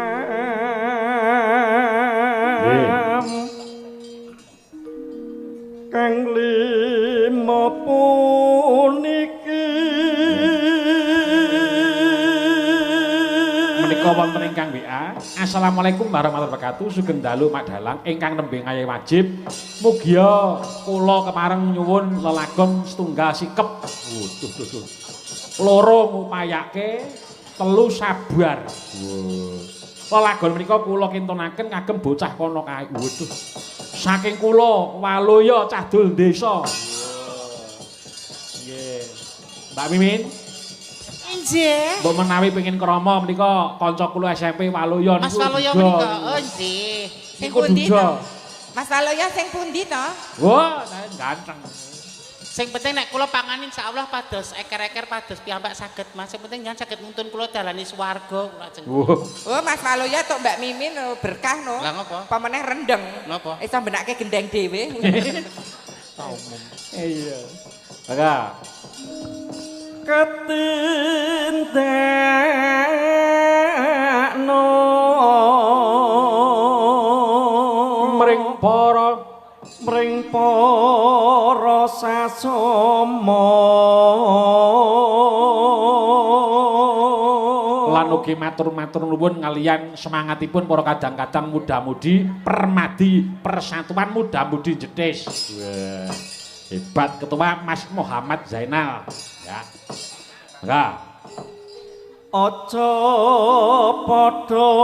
kang lima puniki menika wonten ingkang WA. Assalamualaikum warahmatullahi wabarakatuh. Sugeng dalu Mak Dalang ingkang nembe ngayahi wajib. Mugia kula kepareng nyuwun lelagon setunggal sikep. Waduh duh duh. Loro ngupayake, telu sabar. Lelagon menika kula kintunaken kagem bocah kono kae. Waduh. Saking kula Waluya cah dul desa. Nggih. Mbak Mimin. Nggih. Mbok menawi pengin krama menika kanca kula SMP Waluya niku. Mas Waluya menika. Oh nggih. Sing pundi to? Mas Waluya sing pundi to? Wah, ganteng. Sing penting nek kula panganin insyaallah pados eker-eker pados piyambak saged Mas. Sing penting nyan saged nuntun kula dalane swarga kula ajeng. Oh, Mas Waluya tok Mbak Mimin berkah no. Lah ngopo? Apa meneh rendeng. Napa? Iso benake gendeng dhewe. Iya. Maka ketindakno mring para sasama lan ugi matur-matur nuwun ngaliyan semangatipun para kadang-kadang muda-mudi permadi persatuan muda-mudi Jetis. Wah, hebat ketua Mas Muhammad Zainal ya. Maka aja padha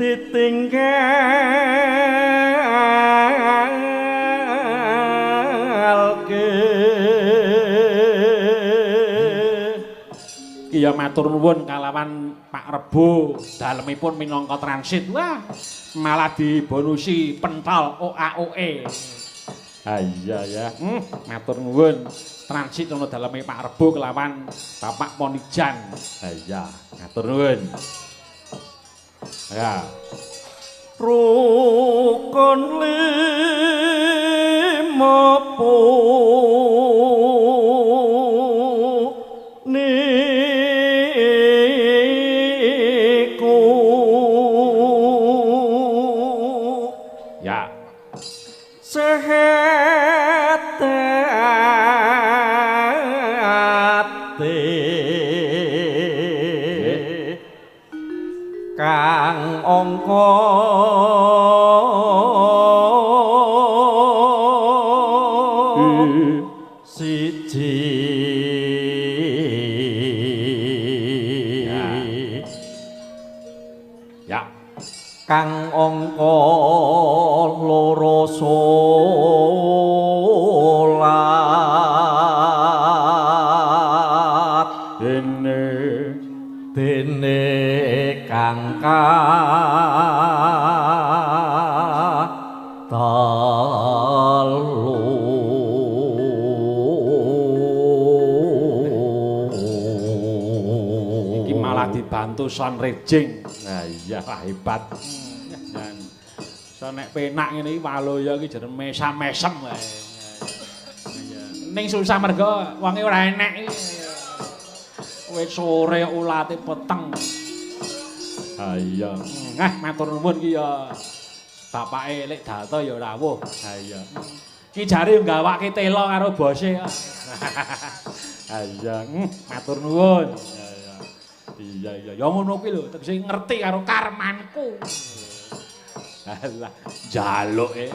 ditinggalke. Iki ya matur nuwun kalawan Pak Rebo dalemipun minangka transit. Wah, malah dibonusi pentol OAOE. Ah iya ya. Matur nuwun transit ana daleme Pak Rebo kelawan Bapak Ponijan. Ah iya, matur nuwun. Ya. Rukun lima puniku ya sehat ati kang angka siji ya kang angka loro salat dene dene kang telu. Iki malah dibantu son rejing. Nah iya hebat. So nek penak ngene iki Waluya iki jenenge mesam-mesem wae. Ning susah mergo wonge ora enek iki. Wis sore ulate peteng. Ha iya. Nah, matur nuwun ki ya. Bapake Lek Dalto ya rawuh. Ha iya. Ki jare nggawake tela karo bose. Ha iya, matur nuwun. Iya iya. Ya ngono kuwi lho, tegese ngerti karo karmanku. Alah, jaluke.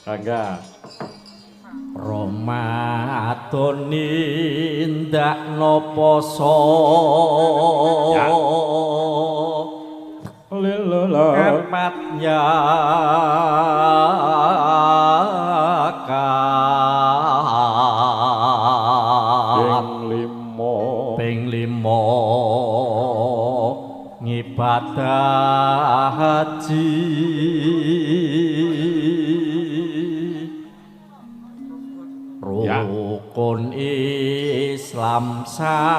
Mangga. Ramadan nindakno poso. Ya. Kemat nyakat ping lima ngibadah haji. Rukun Islam sampurna.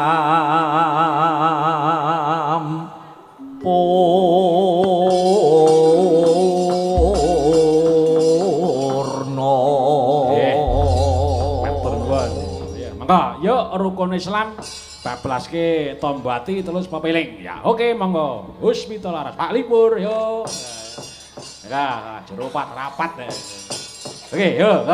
Matur nuwun. Ya, monggo yuk rukun Islam bablaske tombo ati terus pepiling. Ya, oke monggo. Husmita Laras Pak Lipur yo. Ya, jero rapat. Oke, yo.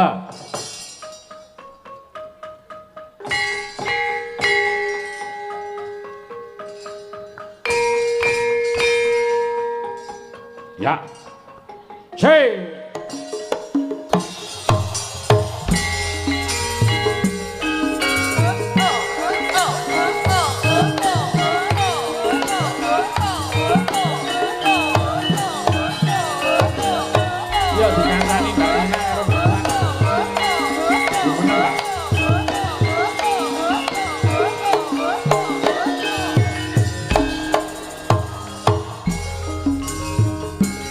Ya. Sei. Yo dikancani Mbak Nana karo Mbak Nana. Gimana, Mbak?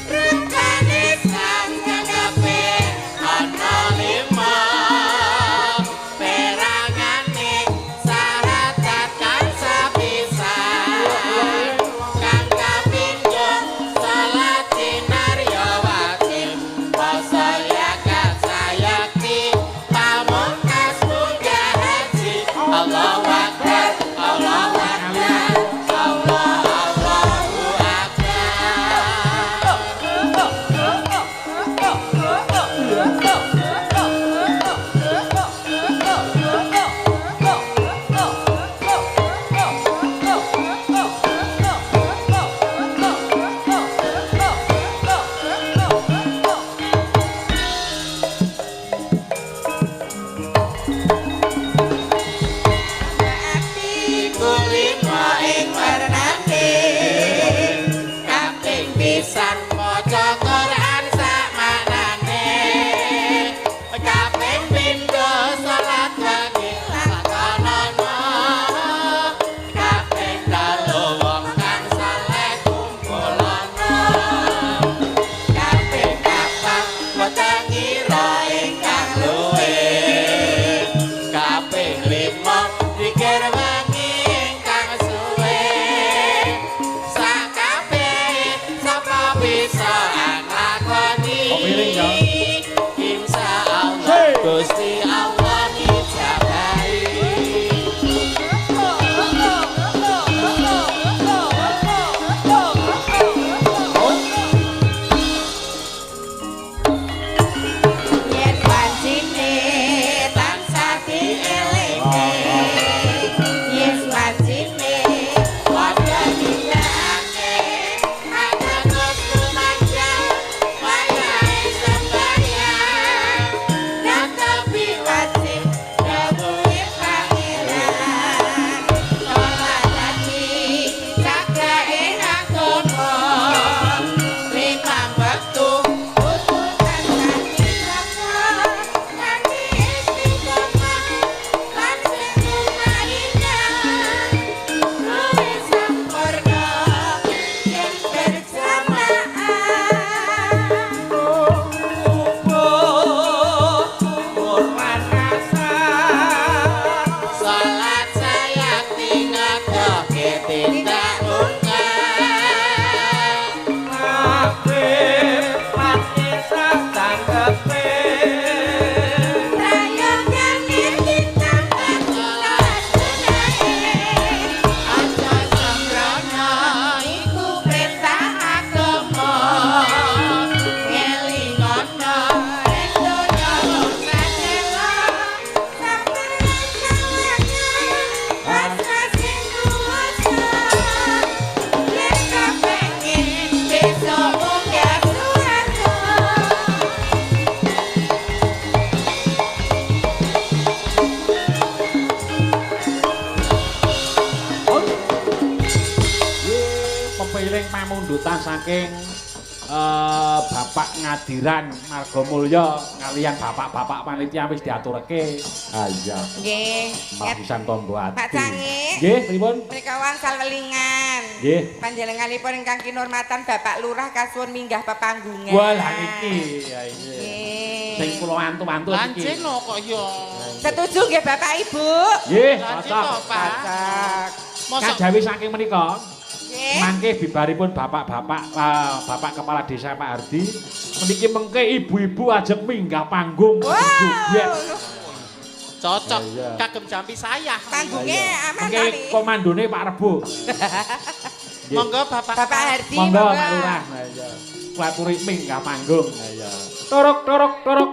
Rukun Islam kang ana lima perangane syahadat kang sepisan kang kapindho salat tinarya wajib poso zakat sayakti pamungkas munggah haji. Allahu Akbar, Allahu Akbar, Allah Allahu Akbar. Iku lima ing wernane kaping pisan maca Quran sakmaknane kaping pindho salat wengi lakonana kaping telu wong kang saleh kumpulana kaping papat weteng ira ingkang luwih kaping lima dikir wengi ingkang suwe sakabehe sapa bisa nglakoni Kok miring, ya? Insyaallah Hey. Gusti Allah ngijabahi. Yen wancine tansah dielinge, yen wancine Padha nindakake ateges lumanjang wayahe sembahyang netepi wajib dawuhe pangeran salat dadi cagake agama limang wektu kudu tansah dilakoni kanthi istiqomah lan sing lumayan luwih sampurna yen berjamaah. Salat sayakti ngadohke tindak mungkar. Prayogane ditambah salat sunahe aja sembrono iku perintah agama ngelingono ing donya mung sadela saben kawane was sing kuwasa yen kepengin besok munggah swarga. Pepiling pamundutan saking Bapak Ngadiran Margomulya kaliyan bapak-bapak panitia wis diaturke. Ah iya. Nggih. Mapisan tombo ati. Pak Cangik. Nggih, pripun? Menika wangsal welingan. Nggih. Panjenenganipun ingkang kinurmatan Bapak Lurah kasuwun minggah pepanggungan. Wah, lah iki. Ya iya. Nggih. Sing kula antu-antu iki. Lanjut no kok ya. Setuju nggih Bapak Ibu? Nggih, Lanjut cocok. to, Pak. Cocok. Mosok Kajawi saking menika. Nggih. Mangke bibaripun bapak-bapak Bapak Kepala Desa Pak Hardi meniki mengke ibu-ibu ajeng minggah panggung joget. Cocok Iya. kagem jampi saya. Panggungnya aman Mengke kali. komandone Pak Rebo. Nggih. Monggo Bapak. Bapak Hardi Monggo Pak Lurah. Nah, iya. Kula aturi minggah panggung. Nah, iya. Torok torok torok.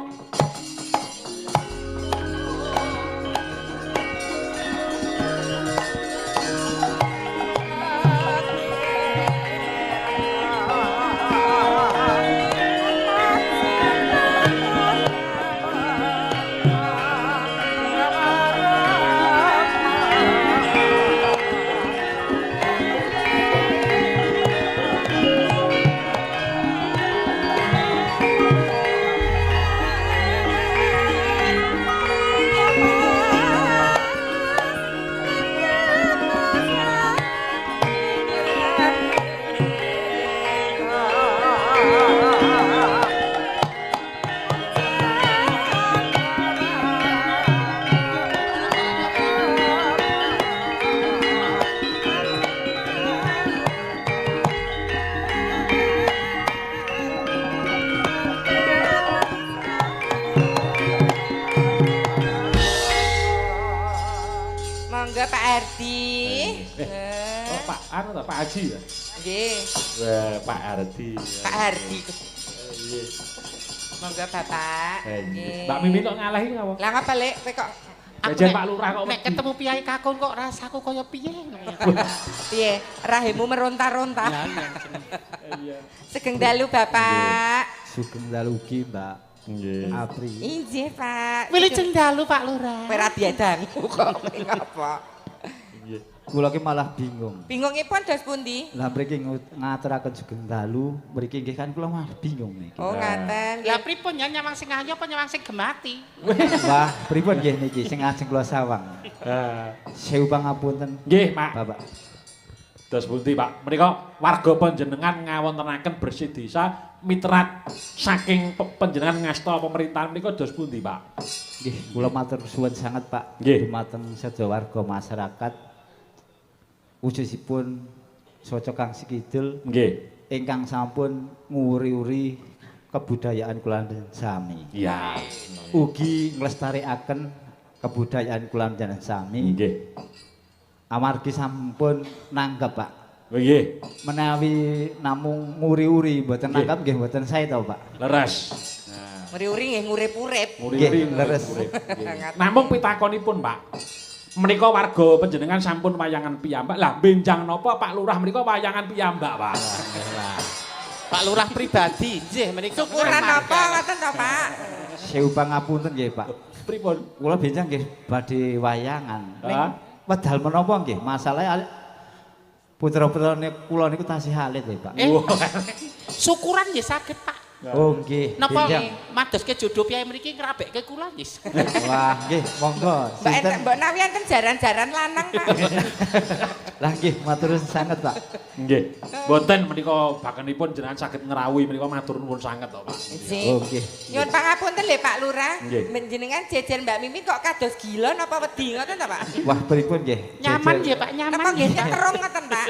Monggo Pak Hardi. Oh, Pak anu ta Pak Haji ya? Nggih, Wah, Pak Hardi. Pak Hardi. Nggih. Monggo Bapak. Nggih. Mbak Mimin kok ngalahi ngapa? Lah ngapa Lek? Kowe kok Aku Jajan Pak Lurah kok nek wedi. ketemu piyai kakung kok rasaku kaya piye ngono. piye? Rahimu meronta-ronta. Iya. Sugeng dalu Bapak. Sugeng dalu ugi Mbak Nggih. Apri. Injih Pak. Wilujeng dalu Pak Lurah. Kowe ra diadangu kok kowe ngapa? Nggih. Kula ki malah bingung. Bingungipun dos pundi? Lah mriki ngaturaken sugeng dalu, mriki nggih kan kula malah bingung niki. Oh ngaten. Lah pripun ya nyawang sing ayu apa nyawang sing gemati? Wah, pripun nggih niki sing ajeng kula sawang. Ah. Sewu pangapunten. Nggih, Pak. Bapak. Dos pundi, Pak? Menika warga panjenengan ngawontenaken bersih desa mitrat saking panjenengan ngasta pemerintahan menika dos pundi, Pak? Nggih, kula matur suwun sanget, Pak. Nggih. Dumateng sedaya warga masyarakat khususipun Soco Kangsi Kidul Nggih. ingkang sampun nguri-uri kebudayaan kula sami. Iya. Ugi nglestarekaken kebudayaan kula sami. Nggih. Amargi sampun nanggap, Pak. Oh, nggih. Menawi namung nguri-uri mboten Nggih. nanggap nggih mboten sae to, Pak. Leres. Nah. Nguri-uri nggih ngurip-urip. Nguri-uri Nggih, leres. ngurip. Nggih. Namung pitakonipun, Pak. Menika warga panjenengan sampun wayangan piyambak. Lah benjang napa Pak Lurah menika wayangan piyambak, Pak? Pak Lurah pribadi nggih menika. Syukuran napa ngoten to, Pak? Sewu pangapunten nggih, Pak. Pripun? Kula benjang nggih badhe wayangan. Ning Ah. wedal menapa nggih masalahe putra-putrane kula niku tasih alit nggih, Pak. Eh, syukuran nggih saged, Pak. Oh nggih, Napa benjang. madoske jodoh piyai mriki ngrabekke kula nggih. Wah, nggih, monggo. Mbak enten Sinten? mbok nawi enten jaran-jaran lanang, Pak. Lah nggih, matur suwun sanget, Pak. Nggih. Mboten menika bakenipun jenengan saged ngrawuhi menika matur nuwun sanget to, Pak. Nggih. Oh nggih. Nyuwun pangapunten lho Pak Lurah. Nggih. Menjenengan jejer Mbak Mimin kok kados gila napa wedi ngoten to, Pak? Wah, pripun nggih? Nyaman Jejer. nggih, Pak, nyaman. Napa nggih nyetrung ngoten, Pak?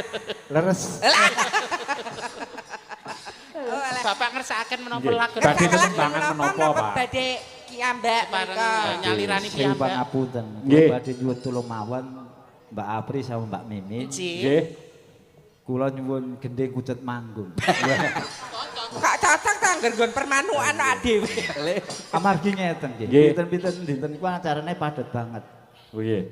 Leres. Lah. Oh, alah. Bapak ngersakaken menapa Nggih. lagu Badhe Ngersakaken tetembangan menapa, Pak? Badhe kiambak Bareng menika. nyalirani Sewu piyambak. pangapunten. Kula Nggih. badhe nyuwun tulung mawon Mbak Apri sama Mbak Mimin. Nggih. Nggih. Kula nyuwun gendhing kucut manggung. Kok cocok to angger nggon permanukan kok dhewe. Amargi ngeten nggih. Nggih. Pinten-pinten dinten niku acarane padet banget. Oh nggih.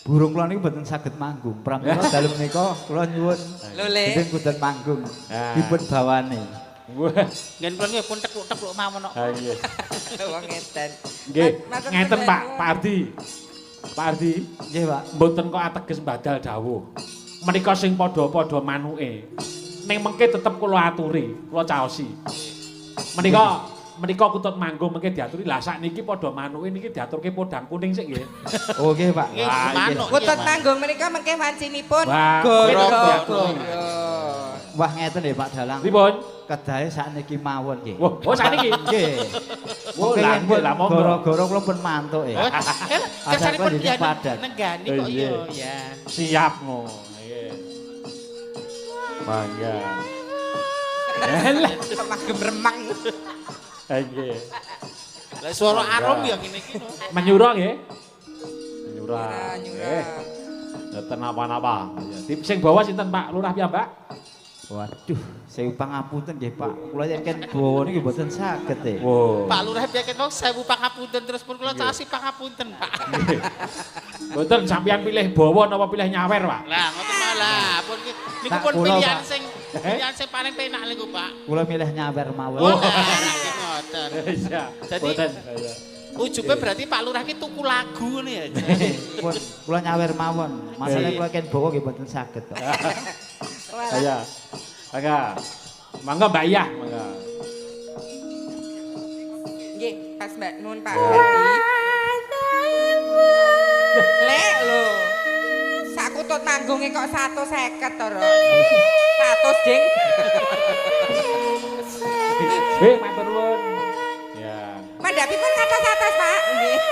Burung kula niku mboten saged manggung. Pramila dalem menika kula nyuwun Lho, Le. gendhing kucut manggung Ah. dipun bawane. Wah. Ngen kula nggih pun tekuk-tekuk mawon kok. Ah nggih. Wong ngeten. Nggih. Matur Ngeten Pak, nuwun. Pak Ardi. Pak Ardi, Nggih, Pak. mboten kok ateges mbadal dawuh. Menika sing padha-padha manuke. Ning mengke tetep kula aturi, kula caosi. Menika menika kutut manggung mengke diaturi. Lah sakniki padha manuke niki diaturke podang kuning sik nggih. Oh nggih, Pak. Nggih, manuk. Kutut manggung menika mengke wancinipun goro-goro. Wah ngeten nggih Pak Dalang. Pripun? Kedahe sakniki mawon nggih. Wah, oh sakniki. Nggih. Oh lah nggih lah monggo. Goro-goro kula pun mantuk ya. Kersanipun nenggani kok iya ya. Siap ngo. Nggih. Mangga. Lah kemagem remang. Nggih. Lah swara arum ya ngene iki. Menyura nggih. Menyura. Nggih. Mboten napa-napa. Sing bawa sinten Pak Lurah piyambak? Waduh, sewu pangapunten nggih Pak. Kula yen ken bawa niki mboten saged e. Pak Lurah piyambak wau sewu pangapunten terus pun kula caosi pangapunten Pak. Mboten sampeyan pilih bawa napa pilih nyawer Pak? Lah ngoten malah pun niku pun pilihan sing paling penak niku Pak. Kula milih nyawer mawon. Oh, ngoten. Iya. Dadi ujube berarti Pak Lurah ki tuku lagu ngene ya. Pun kula nyawer mawon. Masalahe kula ken bawa nggih mboten saged kok. Iya. Mangga. Mangga Mbak Iyah, mangga. Nggih, pas Mbak nuwun Pak Hadi. Lek lho. Sak kutut manggunge kok 150 to, Rok. 100, Ding. Nggih, matur nuwun. Ya. Mandhapipun kathah-kathah, Pak. Nggih.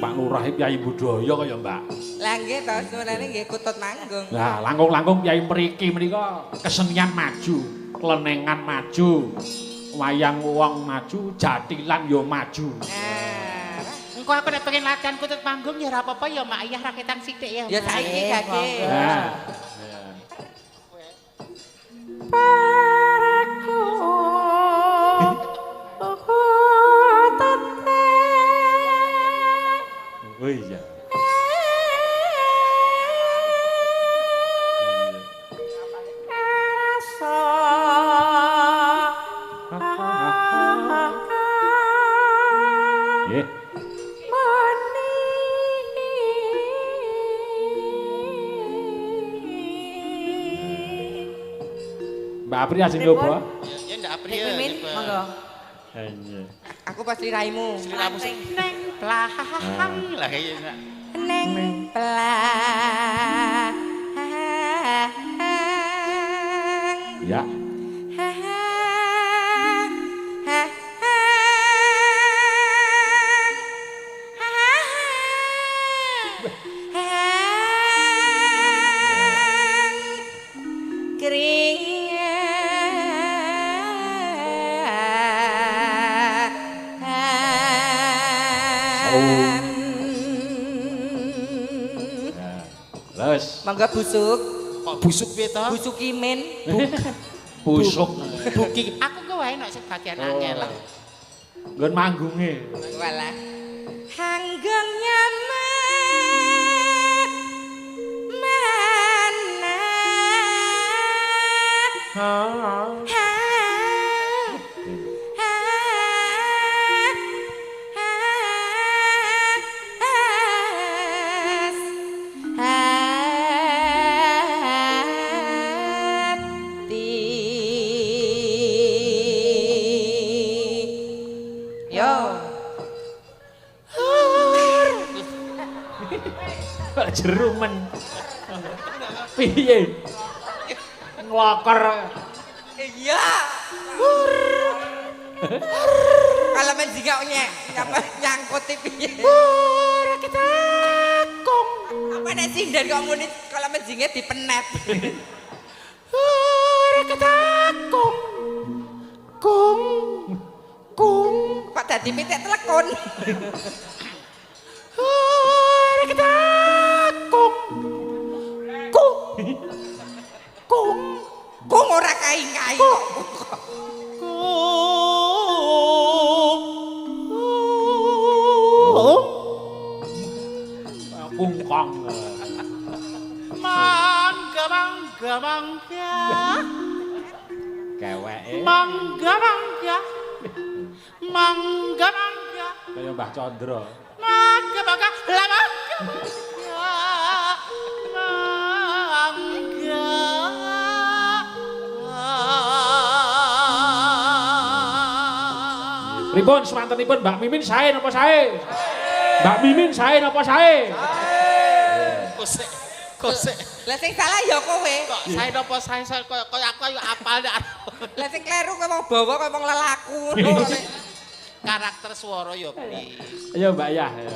Pak Lurah piyayi budaya kaya Mbak. Lah nggih to, sunane nggih kutut manggung. Lah langkung-langkung piyayi mriki menika kesenian maju, klenengan maju, wayang wong maju, jatilan yo maju. Nah, engko aku nek pengen latihan kutut manggung ya ora apa-apa ya Mak Iyah raketan sithik ya. Ya saiki gage. Nah. Paraku. Oh iya. Nggih. Mbak Apri ajeng nyoba. Ya Mbak Apri ya. Monggo. Nggih. Aku pas liraimu. Sliramu sing neng plahang lah kaya neng plahang. Ya. Mangga busuk. Kok busuk piye to? Busuk imin. Busuk. Buki. Aku kok wae nek sing bagian angel. Nggon manggunge. Walah. Hanggengnya mana? Ha. Jerumen. Piye? Nglokor. Iya. Kalau menjingok nyangkut piye? Ora ketakung. Apa nek sinden kok muni kalau menjinge dipenet. Ora ketakung. Kung. Kung. Kok dadi pitik telekon. Ora ketakung. Kung. Kung. Kung ora kaing-kaing kok. Kung. Kungkong. Mangga mangga mangga. Keweke. Mangga mangga. Mangga mangga. Kaya Mbah Chandra. Mangga mangga. Lah mangga. Mangga. Pripun swantenipun Mbak Mimin sae napa sae? Mbak Mimin sae napa sae? Kosek. Kosek. Lah sing salah ya kowe. Kok sae napa sae kaya aku ayo apal nek. Lah sing kleru kowe wong bawa kowe wong lelaku ngono. Karakter swara ya piye. Ayo Mbak Yah. Ayo.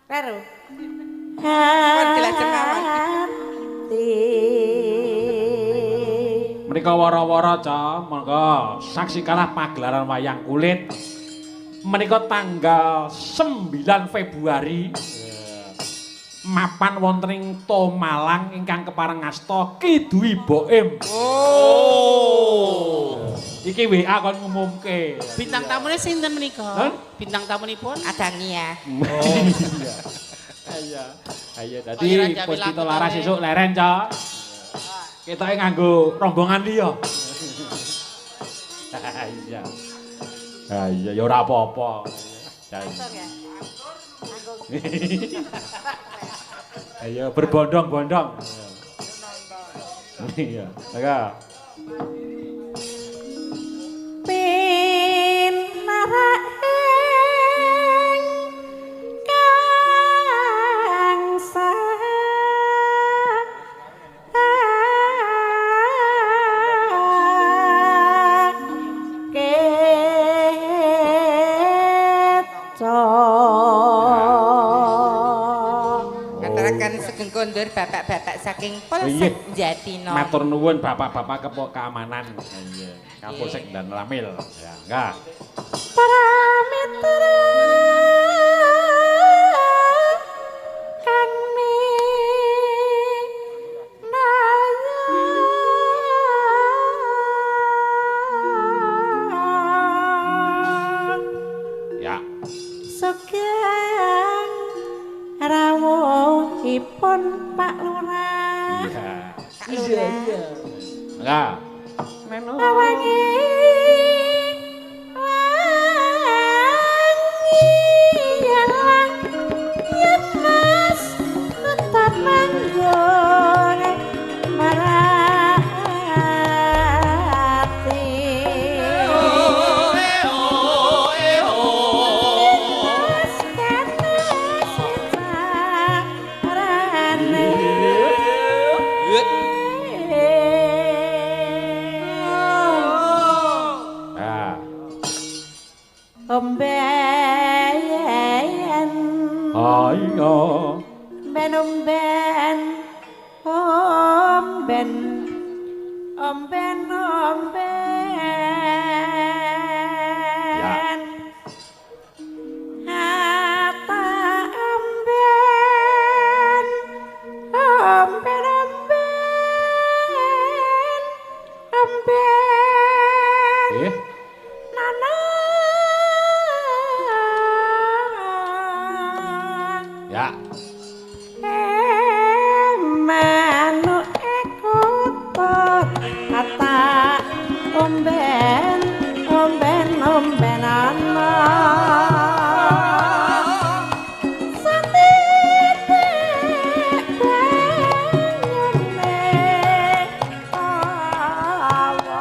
Kleru. Menika wara-wara ca, monggo saksikanlah pagelaran wayang kulit. Menika tanggal 9 Februari. Mapan wonten ing Tomalang ingkang kepareng asta Ki Dwi Boim. Oh. Iki WA kon ngumumke. Bintang tamune sinten menika? Hah? Bintang tamunipun Adania. Oh. Iya. Ayo dadi Puspito Laras esuk leren ca. Ketoke nganggo rombongan liya. Iya. Ah iya ya ora apa-apa. Ayo berbondong-bondong. Iya, maka pinaraing kang Ngaturaken sugeng kondur bapak-bapak saking Polsek Jatino. Matur nuwun bapak-bapak kepok keamanan. Iya, Kapolsek dan Ramil. Ya, enggak. Para mitra kang ya. Sugeng rawuhipun Pak Lurah. Iya. Pak Lurah. Enggak. Wangi wangi yalah ya mas tetap manggon marati. Mas ketes carane. Ah. Omben Ayo. Ben omben omben omben omben. Ya. Hatta omben omben omben omben. Eh. Nana. Ya. Manuk ekutut kata omben omben omben ana. Satitik banyune tawa.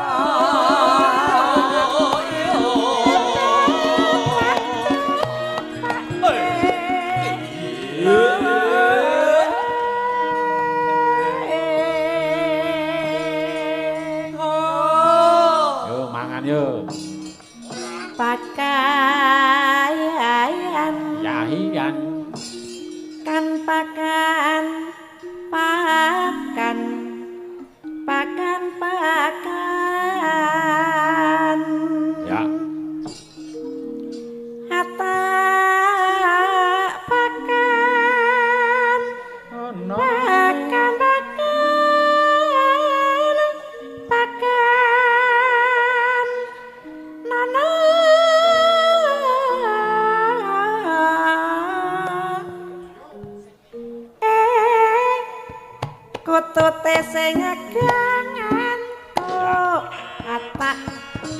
Yo mangan yo. Pakaian Yahian. kan pakan pakan pakan pakan. Ya. Hatta pakan Sing ngantuk atak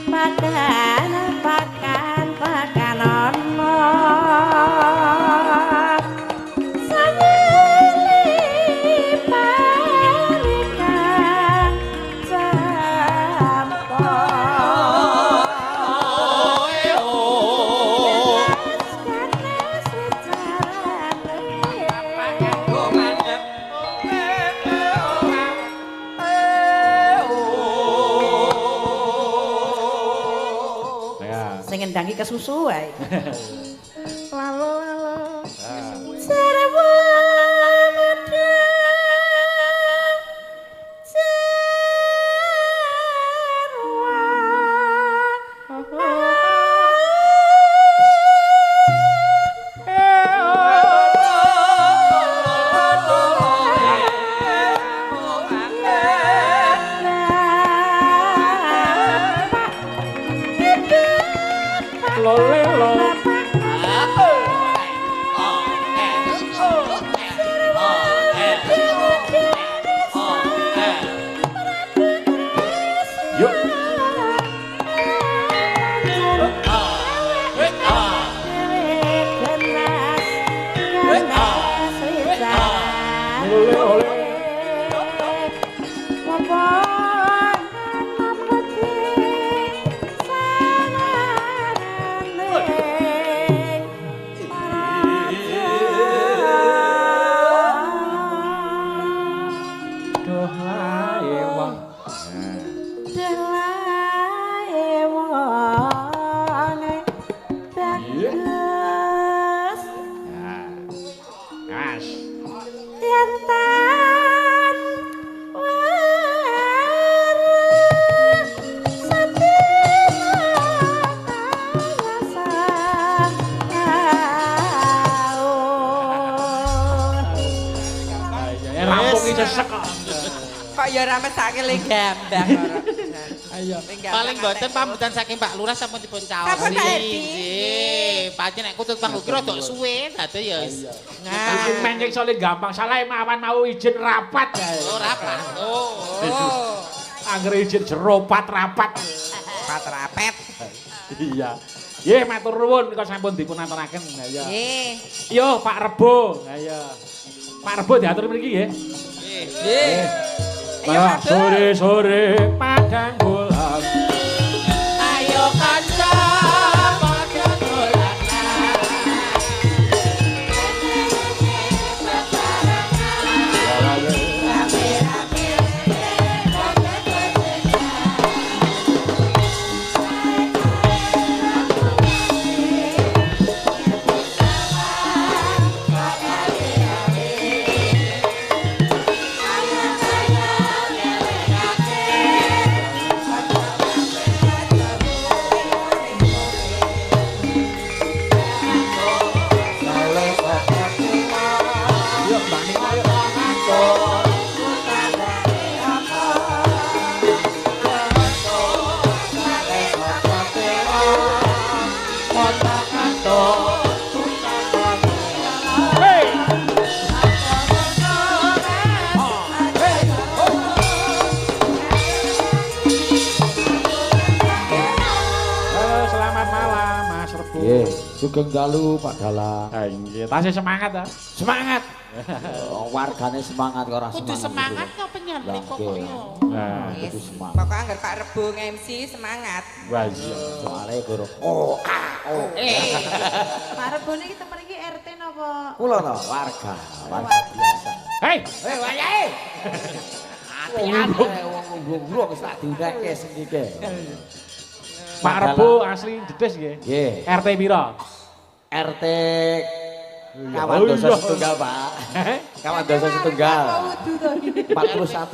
pakan pakan pakan ana sanyeli parikan campo ganes wicarane. Ya. Sing ngendangi kesusu wae. Lalo lalo. Sarwa muda. Sarwa. Lole lo. Yuk. Ole ole. Duh lae wong. Bagus. Ya. Mas. Yantan waras satina taun. Ya rampung iki sesek kok. Kok ya ora mesake le gambang ora. Ayo. Paling mboten pambutan saking Pak Lurah sampun dipun caosi. Sampun, Pak Edi. Nggih. Pancen nek kutut pangguki rada suwe dadi ya wis. Iki menyek soalnya gampang salah mawan mau izin rapat kae. Oh, rapat. Oh. Oh. Angger izin jeropat rapat. Pat rapet. Iya. Nggih matur nuwun kok sampun dipun aturaken. Ayo. Nggih. Yo Pak Rebo. Ayo. Pak Rebo diatur mriki nggih. Nggih. Ayo Nah, Pak Rebo. sore-sore padang bulan. Ayo kanca padha dolanan. Yuk Mbak Nina yuk. Hey. Halo, selamat malam Mas Rebo. Nggih, sugeng dalu Pak Dalang. Ah, nggih, tasih semangat ta? Semangat. Oh, wargane semangat kok ora semangat. Kudu semangat kok penyan Lah, mriku kok nggih. yo. Nah, Kudu semangat. Pokoke angger Pak Rebo nge-MC semangat. wah iya. Soale guru oh ah oh. Pak Rebo niki temen iki RT napa? Kula no warga, warga biasa. Hei, Eh wayahe. Ati-ati wong ngunggu wis tak diunekke sing iki. Pak Rebo asli Jedes nggih. Nggih. RT pira? RT kawan dosa setunggal, Pak. Kawan dosa setunggal. 41.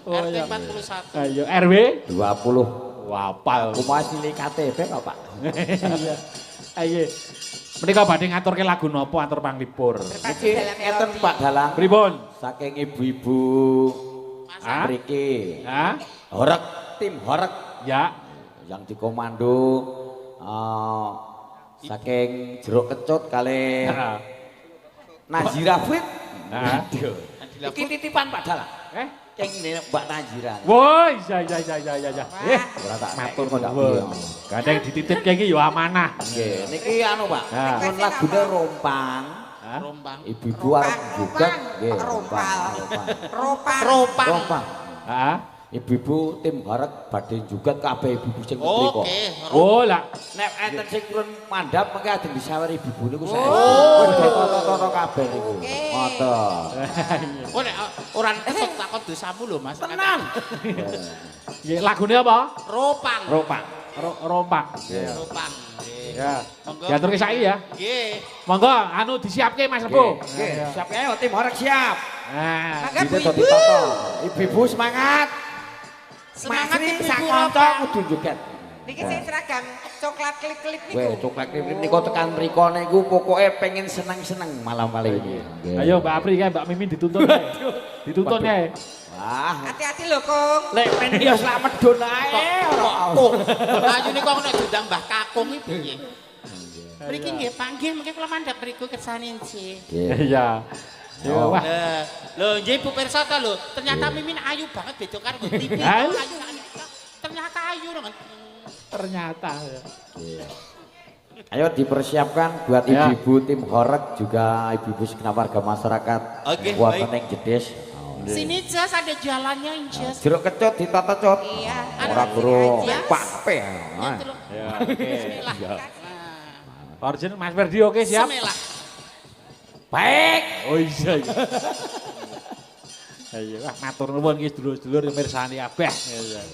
Oh RT iya. 41. Ayo RW 20. wapal. Kumaha cilik KTP kok, Pak. Iya. Ayo. Menika badhe ngaturke lagu napa atur panglipur. Berpacu Niki dalam ngeten melodi. Pak Dalang. Pripun? Saking ibu-ibu Ah? mriki. Hah? Horek, tim horek Ya. yang dikomando saking jeruk kecut kali Heeh. Nazira Fit. Heeh. Iki titipan Pak Dalang. Eh? Ing Mbak Tanjiran. Wah, iya. Ora tak matur nuwun. Gandeng dititipke iki ya amanah. Nggih, niki anu Pak, nyuwun lagune Rompang. Rompang. Ibu-ibu arep joget nggih. Rompal. Rompang. Rompang. Heeh. Ibu-ibu tim horeg badhe joget kabeh ibu-ibu sing mriko. Oke. Oh lah, nek enten sing turun mandhap mengke ajeng disawer ibu-ibu niku saestu. Wis ditata-tata kabeh niku. Ngoten. Oh nek ora kesuk takon dosamu lho Mas. Tenan. Nggih, lagune apa? Ropang. Rompang. Rompang. Rompang. Ya. Diaturke saiki ya. Nggih. Monggo anu disiapke Mas Rebo. Nggih, siap ayo tim horeg siap. Nah, ditata. Ibu-ibu semangat. Semangat ibu-ibu sak kanca kudu joget. Niki sing seragam coklat klip-klip niku. Weh, coklat klip-klip niku tekan mriko niku pokoke pengen seneng-seneng malam kali ini. Ayo Mbak Apri kae Mbak Mimin dituntun kae. Dituntun kae. Wah. Hati-hati lho, Kung. Lek men yo selak medun ae ora. Kung. Ayune kok nek diundang Mbah Kakung iki piye? Mriki nggih Pak, nggih mengke kula mandhap mriku kersane nggih. Iya. Yo wah. Lho nggih Bu pirsa ta lho, ternyata Mimin ayu banget beda karo TV. Ayu. Ternyata ayu dong. Ternyata. Ayo dipersiapkan buat ibu-ibu tim horeg juga ibu-ibu segenap warga masyarakat wonten ing Jedes. Sini Jas ada jalannya Jas. Jeruk kecut ditata cut. Iya. Ora bro. Pape. Ya oke. Bismillah. Original Mas Ferdi oke siap. Bismillah. Baik. Oh iya. Ayo wah matur nuwun iki sedulur-sedulur mirsani kabeh.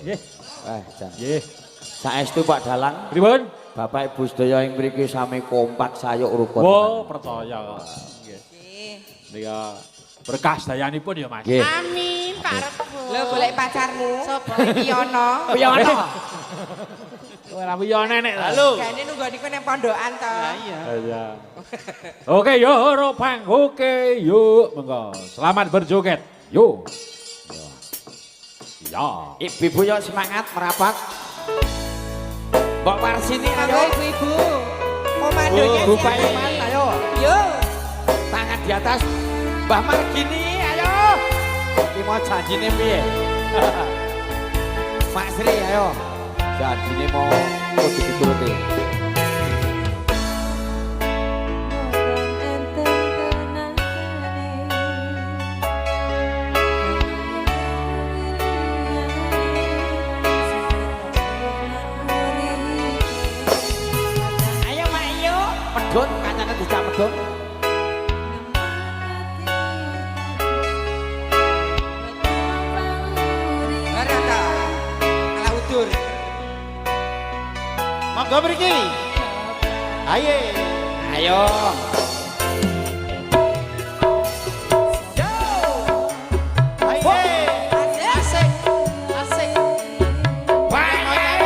Nggih. Wah, jan. Nggih. Saestu Pak Dalang. Pripun? Bapak Ibu sedaya ing mriki sami kompak sayuk rukun. Oh, percaya kok. Nggih. Nika berkah sedayanipun ya Mas. Nggih. Amin, Pak Rebo. Lho golek pacarmu. Sapa? Piyono. Piyono. Ora piyono nek. Halo. Gane nunggu niku nang pondokan to. Lah iya. Iya. Oke yo Ropang, oke yuk monggo. Selamat berjoget. Yo. Ya. Ibu-ibu yo semangat merapat. Mbok Warsini ayo. Ibu-ibu. Komandonya Bu siapa? Paiman ayo. Yo. Tangan di atas. Mbah Margini ayo. Iki mau janjine piye? Mak Sri ayo. Janjine mau kudu dituruti. Ayo Mak Iyo, medun kancane dijak medun. Ora ta. Malah udur. Monggo mriki. Ayo. Ayo. Ayo. Asik. Asik. Wah, boleh.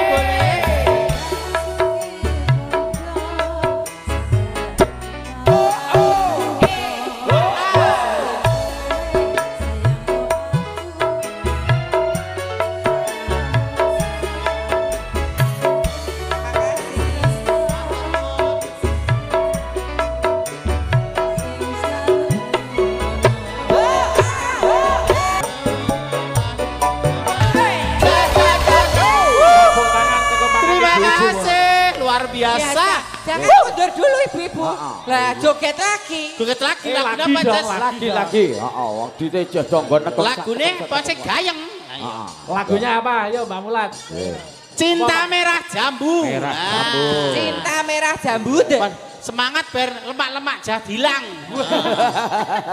Tepuk tangan kekompakan Terima ibu-ibu. kasih, luar biasa. Jangan mundur dulu ibu-ibu. Lah joget lagi. Joget lagi, Eh, lagune lagi apa, dong, Jas? Lagi-lagi, heeh, wong ditejeh donggon nekuk. Lagune apa sing gayeng? Ayo. Heeh. Lagunya apa? Ayo Mbak Mulat. Cinta Merah Jambu. Merah Nah. Jambu. Cinta merah jambu deh. Semangat ber lemak-lemak jadi hilang.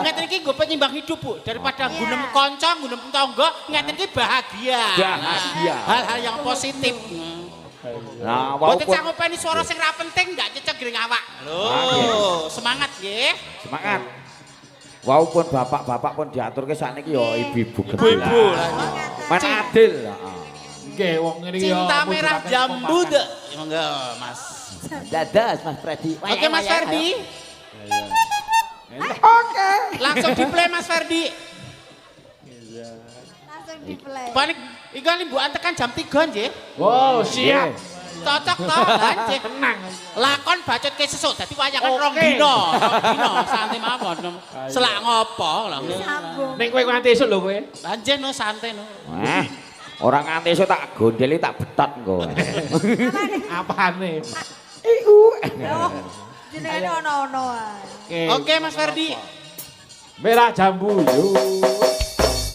Ngeten iki nggo penyimbang hidup, Bu. Daripada gunem kanca, gunem tangga, ngeten iki bahagia. Bahagia. Hal-hal yang positif. Nah, Mboten walaupun sanggup ini suara sing ra penting ndak cecek gring awak. Lho, semangat nggih. semangat. Walaupun bapak-bapak pun diaturke sakniki ya ibu-ibu Ibu-ibu lah. Men adil. Heeh. Nggih wong ngene iki ya Cinta Merah mujudaken Jambu. kekompakan. Dek. Monggo, Mas. Dadas Mas Freddy. Oke, Mas Ferdi. Oke. Langsung di-play Mas Ferdi. Langsung di play. Panik iki limbukan tekan jam 3 nggih. Wow, siap. Cocok to, nggih. Tenang. Lakon bacotke sesuk dadi wayangan rong Oke. dina. Rong dina santai mawon. Selak ngopo lho. Sambung. Ning kowe nganti esuk lho kowe. Lah nggih no santai no. Wah, ora nganti esuk tak gondeli tak betot engko. Apane? Iku. Oh, jenengane ono-ono ae. Oke Mas Ferdi. Merah jambu yo.